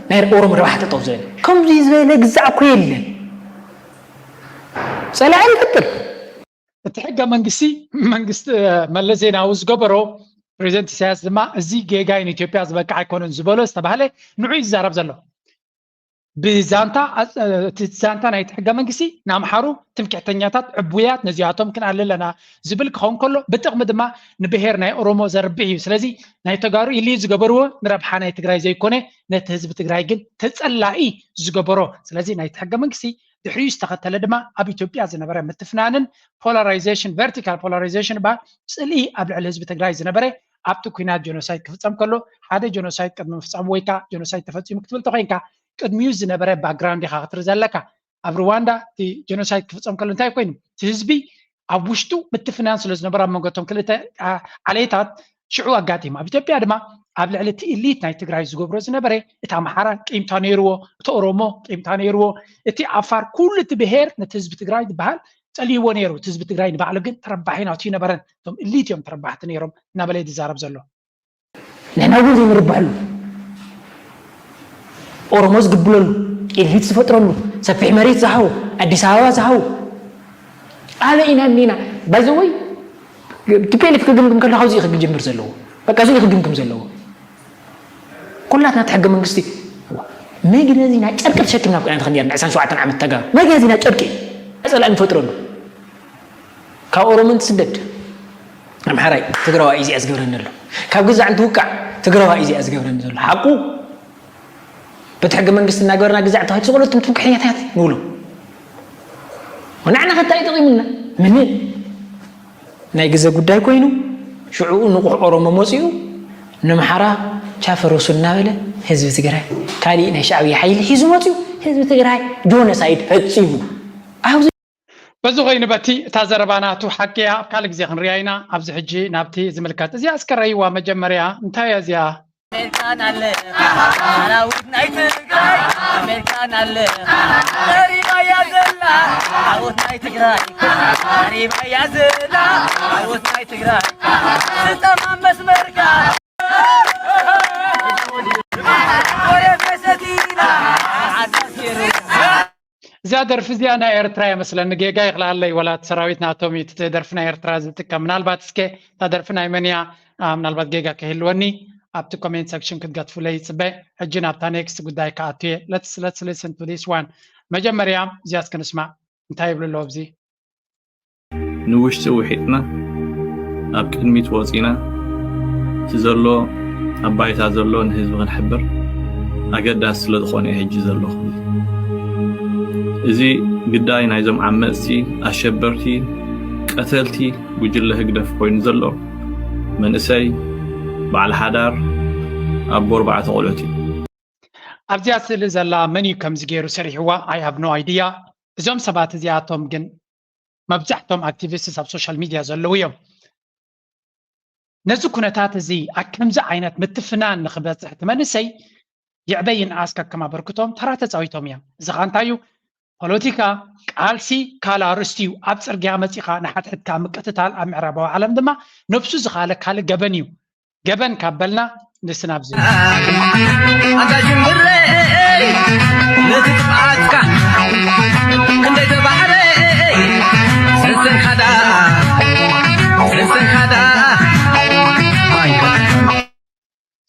ናይ ኦሮሞ ረብሓ ጠጠው ዝበለ ከምዚ ዝበለ ግዛዕ እኮ የለን። ፀላኢ ይፈጥር። እቲ ሕገ መንግስቲ መንግስቲ መለስ ዜናዊ ዝገበሮ ፕሬዚደንት ኢሳያስ ድማ እዚ ጌጋ ንኢትዮጵያ ዝበቅዕ ኣይኮነን ዝበሎ ዝተባህለ ንዑ ይዛረብ ዘሎ። ብዛንታ እቲ ዛንታ ናይቲ ሕገ መንግስቲ ንኣምሓሩ ትምክሕተኛታት ዕቡያት ነዚኣቶም ክንኣሊ ኣለና ዝብል ክኸውን ከሎ ብጥቕሚ ድማ ንብሄር ናይ ኦሮሞ ዘርብሕ እዩ። ስለዚ ናይ ተጋሩ ኢሊ ዝገበርዎ ንረብሓ ናይ ትግራይ ዘይኮነ ነቲ ህዝቢ ትግራይ ግን ተፀላኢ ዝገበሮ። ስለዚ ናይቲ ሕገ መንግስቲ ድሕሪኡ ዝተኸተለ ድማ ኣብ ኢትዮጵያ ዝነበረ ምትፍናንን ፖላራይዜሽን ቨርቲካል ፖላራይዜሽን ባ ፅልኢ ኣብ ልዕሊ ህዝቢ ትግራይ ዝነበረ ኣብቲ ኩናት ጀኖሳይድ ክፍፀም ከሎ ሓደ ጀኖሳይድ ቅድሚ ምፍፃሙ ወይካ ጀኖሳይድ ተፈፂሙ ክትብል ተኮይንካ ቅድሚኡ ዝነበረ ባክግራውንድ ኢኻ ክትርኢ ዘለካ። ኣብ ሩዋንዳ እቲ ጀኖሳይድ ክፍፀም ከሎ እንታይ ኮይኑ እቲ ህዝቢ ኣብ ውሽጡ ምትፍናን ስለ ዝነበረ ኣብ መንጎ እቶም ክልተ ዓሌታት ሽዑ ኣጋጢሙ። ኣብ ኢትዮጵያ ድማ ኣብ ልዕሊ እቲ ኢሊት ናይ ትግራይ ዝገብሮ ዝነበረ እቲ ኣምሓራ ቂምታ ነይርዎ፣ እቲ ኦሮሞ ቂምታ ነይርዎ፣ እቲ ዓፋር ኩሉ እቲ ብሄር ነቲ ህዝቢ ትግራይ ዝበሃል ፀልይዎ ነይሩ። እቲ ህዝቢ ትግራይ ንባዕሉ ግን ተረባሒ ናቱ ይነበረን። እቶም ኢሊት እዮም ተረባሕቲ ነይሮም እናበለ እዩ ዝዛረብ ዘሎ። ንሕና እውን ዘይንርብሐሉ ኦሮሞ ዝግብለሉ ኢሊት ዝፈጥረሉ ሰፊሕ መሬት ዝሃቦ ኣዲስ ኣበባ ዝሃቦ ኣበይ ኢና እኒና ባይዘወይ ቲፒኤልኤፍ ክግምግም ከሎ ካብዚ ክግምር ዘለዎ በቃ እዚ ክግምግም ዘለዎ ኩላትና እቲ ሕገ መንግስቲ መግነዚና ጨርቂ ተሸኪምና ኮይና ንኽንር ዕስራን ሸውዓተን ዓመት ተጋሩ መግነዚና ጨርቂ ፀላኢ ንፈጥረሉ ካብ ኦሮሞ እንትስደድ ኣምሓራይ ትግራዋይ እዚኣ ዝገብረኒ ኣሎ ካብ ግዛዕ እንትውቃዕ ትግራዋይ እዚኣ ዝገብረኒ ዘሎ ሓቁ በቲ ሕገ መንግስቲ እናገበርና ግዛዕ ተባሂሉ ዝቕለቱም ትምክሕኛታት ንብሎ ንዓና ከታ ይጠቒሙና ምንም ናይ ግዘ ጉዳይ ኮይኑ ሽዑኡ ንቑሕ ኦሮሞ መፂኡ ንምሓራ ቻፈረሱ እናበለ ህዝቢ ትግራይ ካሊእ ናይ ሻዕብያ ሓይሊ ሒዙ መፂኡ ህዝቢ ትግራይ ጆነሳይድ ፈፂሙ ኣብዚ በዚ ኮይኑ በቲ እታ ዘረባ ናቱ ሓቅያ ኣብ ካልእ ግዜ ክንሪኣ ኢና። ኣብዚ ሕጂ ናብቲ ዝምልከት እዚኣ እስከ ረይዋ መጀመርያ እንታይ እያ እዚኣ? ኣሜሪካን ኣለኻ ሰራዊት ናይ ትግራይ ኣሜሪካን ኣለኻ ቀሪባ እያ ዘላ ዓወት ናይ ትግራይ ቀሪባ እያ ዘላ ዓወት ናይ ትግራይ ስጠማ መስመርካ ደርፊ እዚኣ ናይ ኤርትራ እያ መስለኒ። ጌጋ ይኽልኣለይ፣ ወላ እቲ ሰራዊት ናቶም እዩ እቲ ደርፊ ናይ ኤርትራ ዝጥቀም። ምናልባት እስከ እታ ደርፊ ናይ መን እያ? አ፣ ምናልባት ጌጋ ከይህልወኒ ኣብቲ ኮሜንት ሰክሽን ክትገድፉለይ ይጽበ። ሕጂ ናብታ ኔክስት ጉዳይ ክኣቱ እየ። Let's let's listen to this one። መጀመርያ እዚኣ እስከ ንስማዕ፣ እንታይ ይብሉ ኣለዉ ኣብዚ? ንውሽጢ ውሒጥና ኣብ ቅድሚት ወፂና እቲ ዘሎ ኣብ ባይታ ዘሎ ንህዝቢ ክንሕብር ኣገዳሲ ስለ ዝኾነ እዩ ሕጂ ዘለኹ። እዚ ግዳይ ናይዞም ዓመፅቲ፣ ኣሸበርቲ፣ ቀተልቲ ጉጅለ ህግደፍ ኮይኑ ዘሎ መንእሰይ በዓል ሓዳር ኣቦ ኣርባዕተ ቆልዑት እዩ። ኣብዚኣ ስእሊ ዘላ መን እዩ ከምዚ ገይሩ ሰሪሕዋ? I have no idea። እዞም ሰባት እዚኣቶም ግን መብዛሕቶም ኣክቲቪስትስ ኣብ ሶሻል ሚድያ ዘለዉ እዮም። ነዚ ኩነታት እዚ ኣብ ከምዚ ዓይነት ምትፍናን ንኽበፅሕ እቲ መንእሰይ ይዕበ ይንኣስ ከከም ኣበርክቶም ተራ ተፃዊቶም እዮም። እዚ ኸኣ እንታይ እዩ? ፖለቲካ ቃልሲ ካልእ ኣርእስቲ እዩ። ኣብ ፅርግያ መፂኻ ንሓድሕድካ ምቅትታል፣ ኣብ ምዕራባዊ ዓለም ድማ ነብሱ ዝኻለ ካልእ ገበን እዩ። ገበን ካብ በልና ንስናብ ዝብል ኣታ ሽምብረይ ነቲ ጥፍኣትካ ክንደይ ተባዕረ ሰሰይ ሓዳ ሰሰይ ሓዳ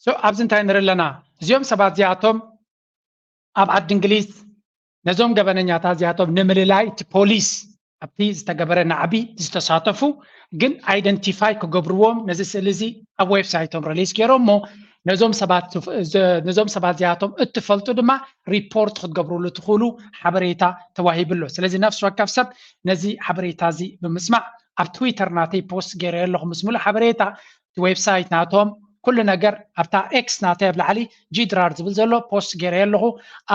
So ኣብዚ እንታይ ንርኢ ኣለና? እዚኦም ሰባት እዚኣቶም ኣብ ዓዲ እንግሊዝ ነዞም ገበነኛታት እዚኣቶም ንምልላይ እቲ ፖሊስ ኣብቲ ዝተገበረ ናዕቢ ዝተሳተፉ ግን ኣይደንቲፋይ ክገብርዎም ነዚ ስእሊ እዚ ኣብ ዌብሳይቶም ሪሊስ ገይሮም እሞ ነዞም ሰባት ትፍ- ዘ- ነዞም ሰባት እዚኣቶም እትፈልጡ ድማ ሪፖርት ክትገብርሉ ትኽእሉ ሓበሬታ ተዋሂቡ ኣሎ። ስለዚ ነፍሲ ወከፍ ሰብ ነዚ ሓበሬታ እዚ ብምስማዕ ኣብ ትዊተር ናተይ ፖስት ገይረ ኣለኹ ምስ ሙሉእ ሓበሬታ እቲ ዌብሳይት ናቶም ኩሉ ነገር ኣብታ ኤክስ ናተይ ኣብ ላዕሊ ጂ ድራር ዝብል ዘሎ ፖስት ገይረ ኣለኹ።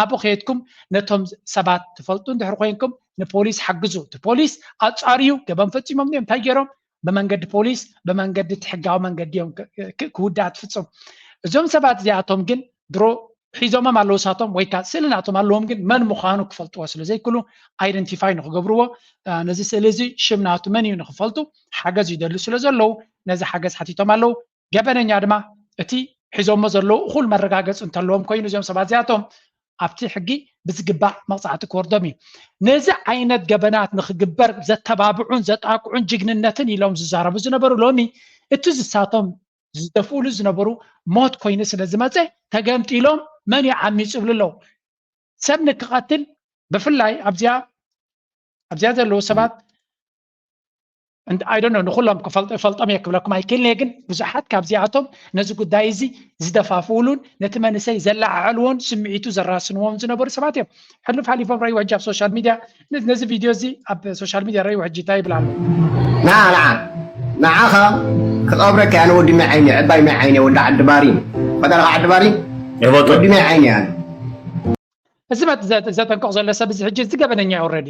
ኣብኡ ከየድኩም ነቶም ሰባት ትፈልጡ እንድሕር ኮይንኩም ንፖሊስ ሓግዙ። እቲ ፖሊስ ኣጻርዩ ገበን ፈጺሞም ድዮም እንታይ ገይሮም ብመንገዲ ፖሊስ ብመንገዲ እቲ ሕጋዊ መንገዲ እዮም ክ- ክ- ክውዳእ ትፍጽም። እዞም ሰባት እዚኣቶም ግን ድሮ ሒዞሞም ኣለዉ ሳቶም ወይ ከዓ ስእሊ ናቶም ኣለዎም ግን መን ምዃኑ ክፈልጥዎ ስለ ዘይክሉ ኣይደንቲፋይ ንክገብርዎ አ፣ ነዚ ስእሊ እዚ ሽም ናቱ መን እዩ ንክፈልጡ ሓገዝ ይደሉ ስለ ዘለዉ ነዚ ሓገዝ ሓቲቶም ኣለዉ። ገበነኛ ድማ እቲ ሒዞሞ ዘለዉ እኹል መረጋገፂ እንተለዎም ኮይኑ እዚኦም ሰባት እዚኣቶም ኣብቲ ሕጊ ብዝግባእ መቕፃዕቲ ክወርዶም እዩ። ነዚ ዓይነት ገበናት ንክግበር ዘተባብዑን ዘጣቅዑን ጅግንነትን ኢሎም ዝዛረቡ ዝነበሩ ሎሚ እቲ ዝሳቶም ዝደፍኡሉ ዝነበሩ ሞት ኮይኑ ስለ ዝመፀ ተገምጢሎም መን እዩ ዓሚፁ ይብሉ ኣለዉ። ሰብ ንክቐትል ብፍላይ ኣብዚኣ ኣብዚኣ ዘለዉ ሰባት I don't know ንኩሎም ክፈልጦ ይፈልጦም እየ ክብለኩም ኣይክእልን እየ፣ ግን ብዙሓት ካብዚኣቶም ነዚ ጉዳይ እዚ ዝደፋፍኡሉን ነቲ መንእሰይ ዘለዓዕልዎን ስምዒቱ ዘራስንዎን ዝነበሩ ሰባት እዮም። ሕሉፍ ሓሊፎም ረእይዎ ሕጂ ኣብ ሶሻል ሚድያ ነዚ ቪድዮ እዚ ኣብ ሶሻል ሚድያ ረእይዎ ሕጂ እንታይ ይብል ኣሎ? ንዓ ንዓ ንዓኻ ክቐብረካ ኣነ ወዲ ማይ ዓይኒ ዕባይ ማይ ዓይኒ ወዲ ዓዲ ባሪን ፈጠረኻ ዓዲ ባሪን ይፈጡ ወዲ ማይ ዓይኒ ኣነ እዚ መት- ዘ- ዘጠንቅቕ ዘሎ ሰብ እዚ ሕጂ እዚ ገበነኛ እዩ ኦልሬዲ።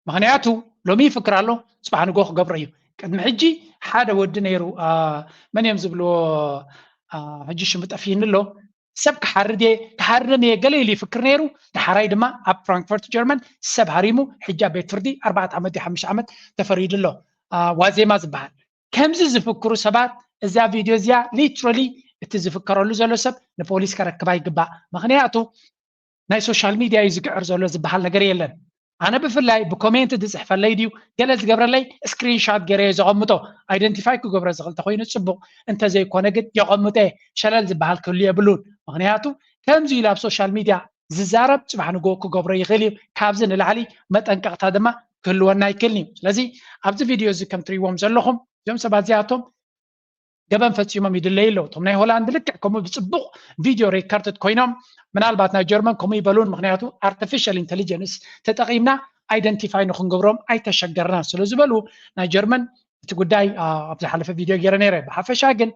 ምክንያቱ ሎሚ ይፍክር ኣሎ፣ ፅባሕ ንጎ ክገብሮ እዩ። ቅድሚ ሕጂ ሓደ ወዲ ነይሩ አ፣ መን እዮም ዝብልዎ አ፣ ሕጂ ሽሙ ጠፊእኒ ኣሎ። ሰብ ክሓርድ እየ ክሃርም እየ ገለ ኢሉ ይፍክር ነይሩ። ዳሕራይ ድማ ኣብ ፍራንክፈርት ጀርመን ሰብ ሃሪሙ ሕጂ ኣብ ቤት ፍርዲ ኣርባዕተ ዓመት ድዩ ሓሙሽተ ዓመት ተፈሪዱ ኣሎ። አ፣ ዋዜማ ዝበሃል ከምዚ ዝፍክሩ ሰባት እዛ ቪድዮ እዚኣ ሊትራሊ እቲ ዝፍከረሉ ዘሎ ሰብ ንፖሊስ ከረክባ ይግባእ። ምክንያቱ ናይ ሶሻል ሚድያ እዩ ዝግዕር ዘሎ ዝበሃል ነገር የለን። ኣነ ብፍላይ ብኮሜንት ዝፅሕፈለይ ድዩ ገለ ዝገብረለይ ስክሪንሻት ገይረ እየ ዘቐምጦ። ኣይደንቲፋይ ክገብሮ ዝኽእል ተኮይኑ ፅቡቕ፣ እንተዘይኮነ ግን የቐምጦ እየ። ሸለል ዝበሃል ክህሉ የብሉን። ምክንያቱ ከምዚ ኢሉ ኣብ ሶሻል ሚድያ ዝዛረብ ፅባሕ ንጎ ክገብሮ ይኽእል እዩ። ካብዚ ንላዕሊ መጠንቀቕታ ድማ ክህልወና ኣይክእልን እዩ። ስለዚ ኣብዚ ቪድዮ እዚ ከም ትሪእዎም ዘለኹም እዞም ሰባት እዚኣቶም ገበን ፈፂሞም ይድለዩ ኣለዉ። እቶም ናይ ሆላንድ ልክዕ ከምኡ ብፅቡቕ ቪድዮ ሪከርድድ ኮይኖም ምናልባት ናይ ጀርመን ከምኡ ይበሉን ምክንያቱ ኣርቲፊሻል ኢንቴሊጀንስ ተጠቒምና ኣይደንቲፋይ ንክንገብሮም ኣይተሸገርናን ስለ ዝበሉ ናይ ጀርመን እቲ ጉዳይ ኣብ ዝሓለፈ ቪድዮ ገይረ ነይረ። ብሓፈሻ ግን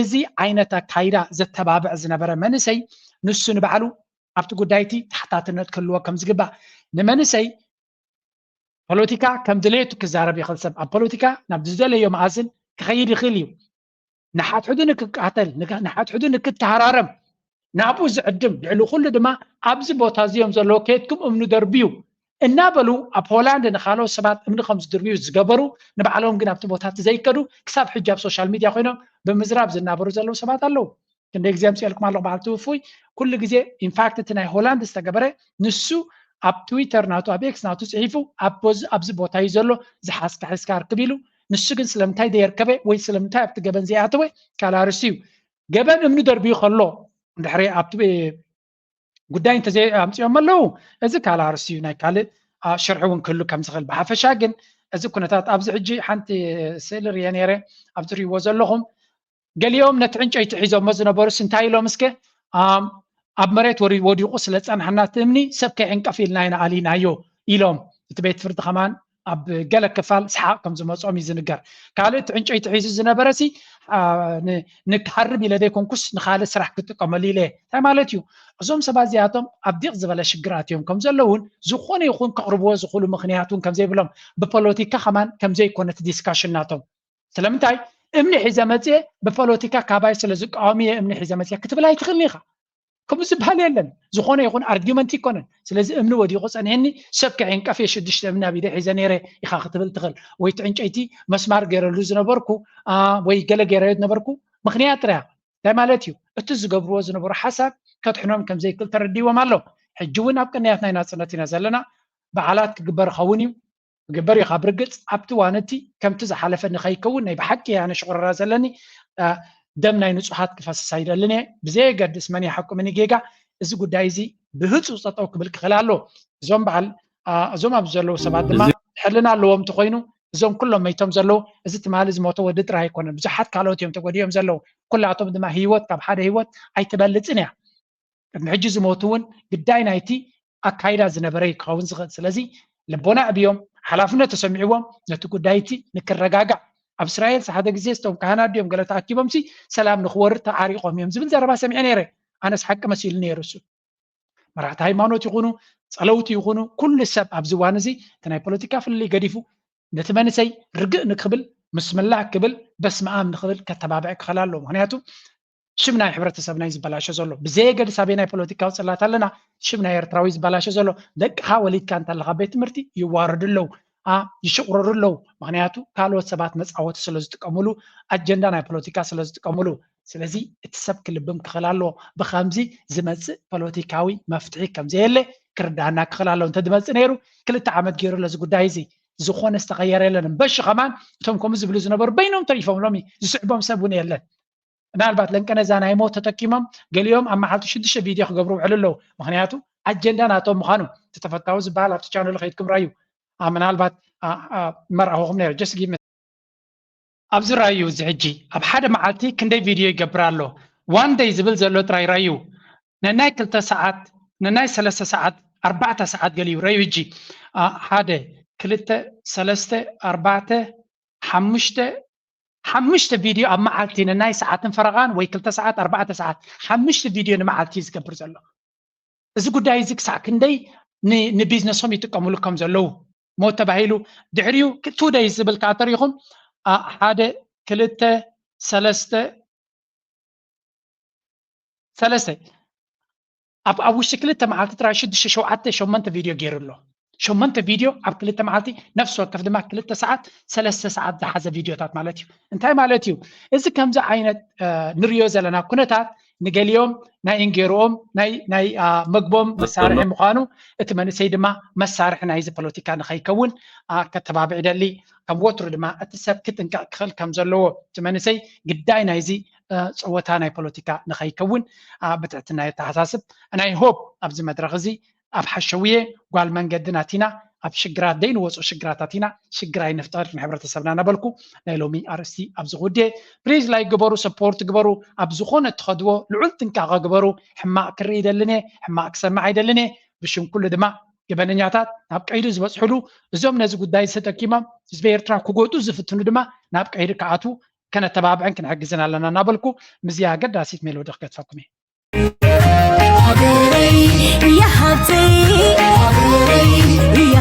እዚ ዓይነት ኣካይዳ ዘተባብዕ ዝነበረ መንእሰይ ንሱ ንባዕሉ ኣብቲ ጉዳይ እቲ ተሓታትነት ክህልዎ ከም ዝግባእ ንመንእሰይ ፖለቲካ ከም ድሌቱ ክዛረብ ይኽእል ሰብ ኣብ ፖለቲካ ናብ ዝደለዮ መኣዝን ክኸይድ ይኽእል እዩ። ንሓድሕዱ ንክቃተል ንሓድሕዱ ንክተሃራረም ናብኡ ዝዕድም ልዕሊ ኩሉ ድማ ኣብዚ ቦታ እዚኦም ዘለዉ ከየድኩም እምኒ ደርብዩ እናበሉ ኣብ ሆላንድ ንካልኦት ሰባት እምኒ ከም ዝድርብዩ ዝገበሩ ንባዕሎም ግን ኣብቲ ቦታ እቲ ዘይከዱ ክሳብ ሕጂ ኣብ ሶሻል ሚድያ ኮይኖም ብምዝራብ ዝናበሩ ዘለዉ ሰባት ኣለዉ። ክንደይ ግዜ ኣምፅኤልኩም ኣለኹ በዓል ትውፉይ ኩሉ ግዜ ኢንፋክት እቲ ናይ ሆላንድ ዝተገበረ ንሱ ኣብ ትዊተር ናቱ ኣብ ኤክስ ናቱ ጽሒፉ ኣብዚ ቦታ እዩ ዘሎ ዝሓዝካ ሒዝካ ኣርክብ ኢሉ። ንሱ ግን ስለምንታይ ዘየርከበ ወይ ስለምንታይ ኣብቲ ገበን ዘይኣተወ ካልእ ኣርእስቲ እዩ። ገበን እምኒ ደርብዩ ከሎ እንድሕሪ ኣብቲ ጉዳይ እንተዘይ ኣምፅኦም ኣለዉ እዚ ካልእ ኣርእስቲ እዩ፣ ናይ ካልእ ሽርሒ እውን ክህሉ ከም ዝኽእል። ብሓፈሻ ግን እዚ ኩነታት ኣብዚ ሕጂ ሓንቲ ስእሊ ርየ ነይረ፣ ኣብዚ ትሪእዎ ዘለኹም ገሊኦም ነቲ ዕንጨይቲ ሒዞሞ ዝነበሩስ እንታይ ኢሎም እስከ ኣብ መሬት ወዲቑ ስለ ዝፀናሕና እቲ እምኒ ሰብ ከይዕንቀፍ ኢልና ኢና ኣሊናዮ ኢሎም። እቲ ቤት ፍርዲ ከማን ኣብ ገለ ክፋል ሰሓቕ ከም ዝመፅኦም እዩ ዝንገር። ካልእ እቲ ዕንጨይቲ ሒዙ ዝነበረ ሲ ንክሃርብ ኢለ ዘይኮንኩስ ንካልእ ስራሕ ክጥቀመሉ ኢለ እንታይ ማለት እዩ? እዞም ሰባት እዚኣቶም ኣብ ዲቕ ዝበለ ሽግር ኣትዮም ከም ዘለውን ዝኾነ ይኹን ከቕርብዎ ዝኽእሉ ምኽንያት እውን ከም ዘይብሎም ብፖለቲካ ከማን ከም ዘይኮነ እቲ ዲስካሽን ናቶም። ስለምንታይ እምኒ ሒዘ መፅየ ብፖለቲካ ካባይ ስለ ዝቃወም እየ እምኒ ሒዘ መፅየ ክትብል ኣይትኽእልን ኢኻ። ከምኡ ዝበሃል የለን። ዝኾነ ይኹን ኣርጊመንት ይኮነን። ስለዚ እምኒ ወዲቑ ፀኒሕኒ ሰብ ከዕንቀፍ እየ ሽዱሽተ እምኒ ኣብ ኢደ ሒዘ ነይረ ኢኻ ክትብል ትኽእል። ወይ እቲ ዕንጨይቲ መስማር ገይረሉ ዝነበርኩ ወይ ገለ ገይረዮ ዝነበርኩ ምኽንያት ጥራያ እንታይ ማለት እዩ? እቲ ዝገብርዎ ዝነበሩ ሓሳብ ከድሕኖም ከም ዘይክእል ተረዲዎም ኣሎ። ሕጂ እውን ኣብ ቅንያት ናይ ናፅነት ኢና ዘለና። በዓላት ክግበር ይኸውን እዩ። ክግበር እዩ። ካብ ርግፅ ኣብቲ ዋነቲ ከምቲ ዝሓለፈ ንኸይከውን ናይ ብሓቂ ኣነ ሽቑረራ ዘለኒ ደም ናይ ንፁሃት ክፈስስ ኣይደልን እየ። ብዘየገድስ መን ይሓቁ መን ጌጋ እዚ ጉዳይ እዚ ብህፁ ፀጠው ክብል ክኽእል ኣሎ። እዞም በዓል እዞም ኣብዚ ዘለዉ ሰባት ድማ ሕልና ኣለዎም እንተኮይኑ እዞም ኩሎም መይቶም ዘለዉ እዚ ትማሊ ዝሞተ ወዲ ጥራይ ኣይኮነን፣ ብዙሓት ካልኦት እዮም ተጎዲኦም ዘለዉ። ኩላቶም ድማ ህይወት ካብ ሓደ ህይወት ኣይትበልፅን እያ። ቅድሚ ሕጂ ዝሞቱ እውን ግዳይ ናይቲ ኣካይዳ ዝነበረ እዩ ክኸውን ዝኽእል። ስለዚ ልቦና ዕብዮም ሓላፍነት ተሰሚዕዎም ነቲ ጉዳይ እቲ ንክረጋጋዕ ኣብ እስራኤል ሓደ ግዜ ስቶም ካህናት ድዮም ገለ ተኣኪቦም ሲ ሰላም ንክወርድ ተዓሪቆም እዮም ዝብል ዘረባ ሰሚዐ ነይረ። ኣነስ ሓቂ መሲሉ ነይሩ እሱ። መራሕቲ ሃይማኖት ይኹኑ ፀለውቲ ይኹኑ ኩሉ ሰብ ኣብዚ እዋን እዚ እቲ ናይ ፖለቲካ ፍልልይ ገዲፉ ነቲ መንእሰይ ርግእ ንክብል ምስ ምላእ ክብል በስመኣም ንክብል ከተባብዕ ክኽእል ኣለዎ። ምክንያቱ ሽም ናይ ሕብረተሰብና እዩ ዝበላሾ ዘሎ። ብዘየገድስ ኣበይ ናይ ፖለቲካዊ ፅላት ኣለና ሽም ናይ ኤርትራዊ ዝበላሾ ዘሎ። ደቅኻ ወሊድካ እንተለካ ቤት ትምህርቲ ይዋረዱ ኣለዉ፣ ይሽቕረሩ ኣለዉ። ምክንያቱ ካልኦት ሰባት መፃወቲ ስለ ዝጥቀምሉ፣ ኣጀንዳ ናይ ፖለቲካ ስለ ዝጥቀምሉ። ስለዚ እቲ ሰብ ክልብም ክኽእል ኣለዎ። ብከምዚ ዝመፅእ ፖለቲካዊ መፍትሒ ከምዘየለ ክርዳሃና ክኽእል ኣለዎ። እንተዝመፅእ ነይሩ ክልተ ዓመት ገይሩ ኣሎ እዚ ጉዳይ እዚ። ዝኾነ ዝተቐየረ የለን። በሺ ከማን እቶም ከምኡ ዝብሉ ዝነበሩ በይኖም ተሪፎም ሎሚ ዝስዕቦም ሰብ እውን የለን። ምናልባት ለንቀነዛ ናይ ሞት ተጠቂሞም ገሊኦም ኣብ መዓልቲ ሽዱሽተ ቪድዮ ክገብሩ ውዕሉ ኣለዉ። ምክንያቱ ኣጀንዳ ናቶም ምዃኑ እቲ ተፈታዊ ዝበሃል ኣብቲ ቻነሉ ከይድኩም ራዩ። ምናልባት መርኣኹኹም ነይረ ጀስት ጊቭ ኣብዚ ራዩ እዚ ሕጂ ኣብ ሓደ መዓልቲ ክንደይ ቪድዮ ይገብር ኣሎ? ዋን ደይ ዝብል ዘሎ ጥራይ ራዩ። ነናይ ክልተ ሰዓት፣ ነናይ ሰለስተ ሰዓት፣ ኣርባዕተ ሰዓት ገሊዩ ራዩ። ሕጂ ሓደ፣ ክልተ፣ ሰለስተ፣ ኣርባዕተ፣ ሓሙሽተ፣ ሓሙሽተ ቪድዮ ኣብ መዓልቲ ነናይ ሰዓትን ፈረቓን ወይ ክልተ ሰዓት፣ ኣርባዕተ ሰዓት፣ ሓሙሽተ ቪድዮ ንመዓልቲ እዩ ዝገብር ዘሎ። እዚ ጉዳይ እዚ ክሳዕ ክንደይ ንቢዝነሶም ይጥቀምሉ ከም ዘለዉ ሞት ተባሂሉ ድሕሪኡ ቱ ደይ ዝብል ከዓ ተሪኹም ሓደ ክልተ ሰለስተ ሰለስተ ኣብ ኣብ ውሽጢ ክልተ መዓልቲ ጥራይ ሽዱሽተ ሸውዓተ ሸሞንተ ቪድዮ ገይሩ ኣሎ። ሸሞንተ ቪድዮ ኣብ ክልተ መዓልቲ ነፍሲ ወከፍ ድማ ክልተ ሰዓት ሰለስተ ሰዓት ዝሓዘ ቪድዮታት ማለት እዩ። እንታይ ማለት እዩ? እዚ ከምዚ ዓይነት ንሪዮ ዘለና ኩነታት ንገሊኦም ናይ እንጌርኦም ናይ ናይ መግቦም መሳርሒ ምዃኑ እቲ መንእሰይ ድማ መሳርሒ ናይዚ ፖለቲካ ንኸይከውን ከተባብዕ ይደሊ። ከም ወትሩ ድማ እቲ ሰብ ክጥንቀቕ ክኽእል ከም ዘለዎ እቲ መንእሰይ ግዳይ ናይዚ ፀወታ ናይ ፖለቲካ ንኸይከውን ብትሕትና የተሓሳስብ። ናይ ሆፕ ኣብዚ መድረኽ እዚ ኣብ ሓሸውየ ጓል መንገዲ ናቲና ኣብ ሽግራት ደይንወፁ ሽግራት ኣቲና ሽግር ኣይንፍጠር ንሕብረተሰብና እናበልኩ ናይ ሎሚ ኣርእስቲ ኣብዚ ክውድየ። ፕሊዝ ላይክ ግበሩ፣ ሰፖርት ግበሩ። ኣብ ዝኾነ እትኸድዎ ልዑል ጥንቃቐ ግበሩ። ሕማቕ ክርኢ ይደልን እየ፣ ሕማቕ ክሰምዕ ኣይደልን እየ። ብሽም ኩሉ ድማ ገበነኛታት ናብ ቀይዲ ዝበፅሕሉ እዞም ነዚ ጉዳይ ተጠቂሞም ህዝቢ ኤርትራ ክጎጡ ዝፍትኑ ድማ ናብ ቀይዲ ክኣትዉ ከነተባብዕን ክንሕግዝን ኣለና እናበልኩ ምስዚኣ ኣገዳሲት ሜሎዲ ክገድፈኩም እየ። ሃገረይ እያ ሃብተይ ሃገረይ እያ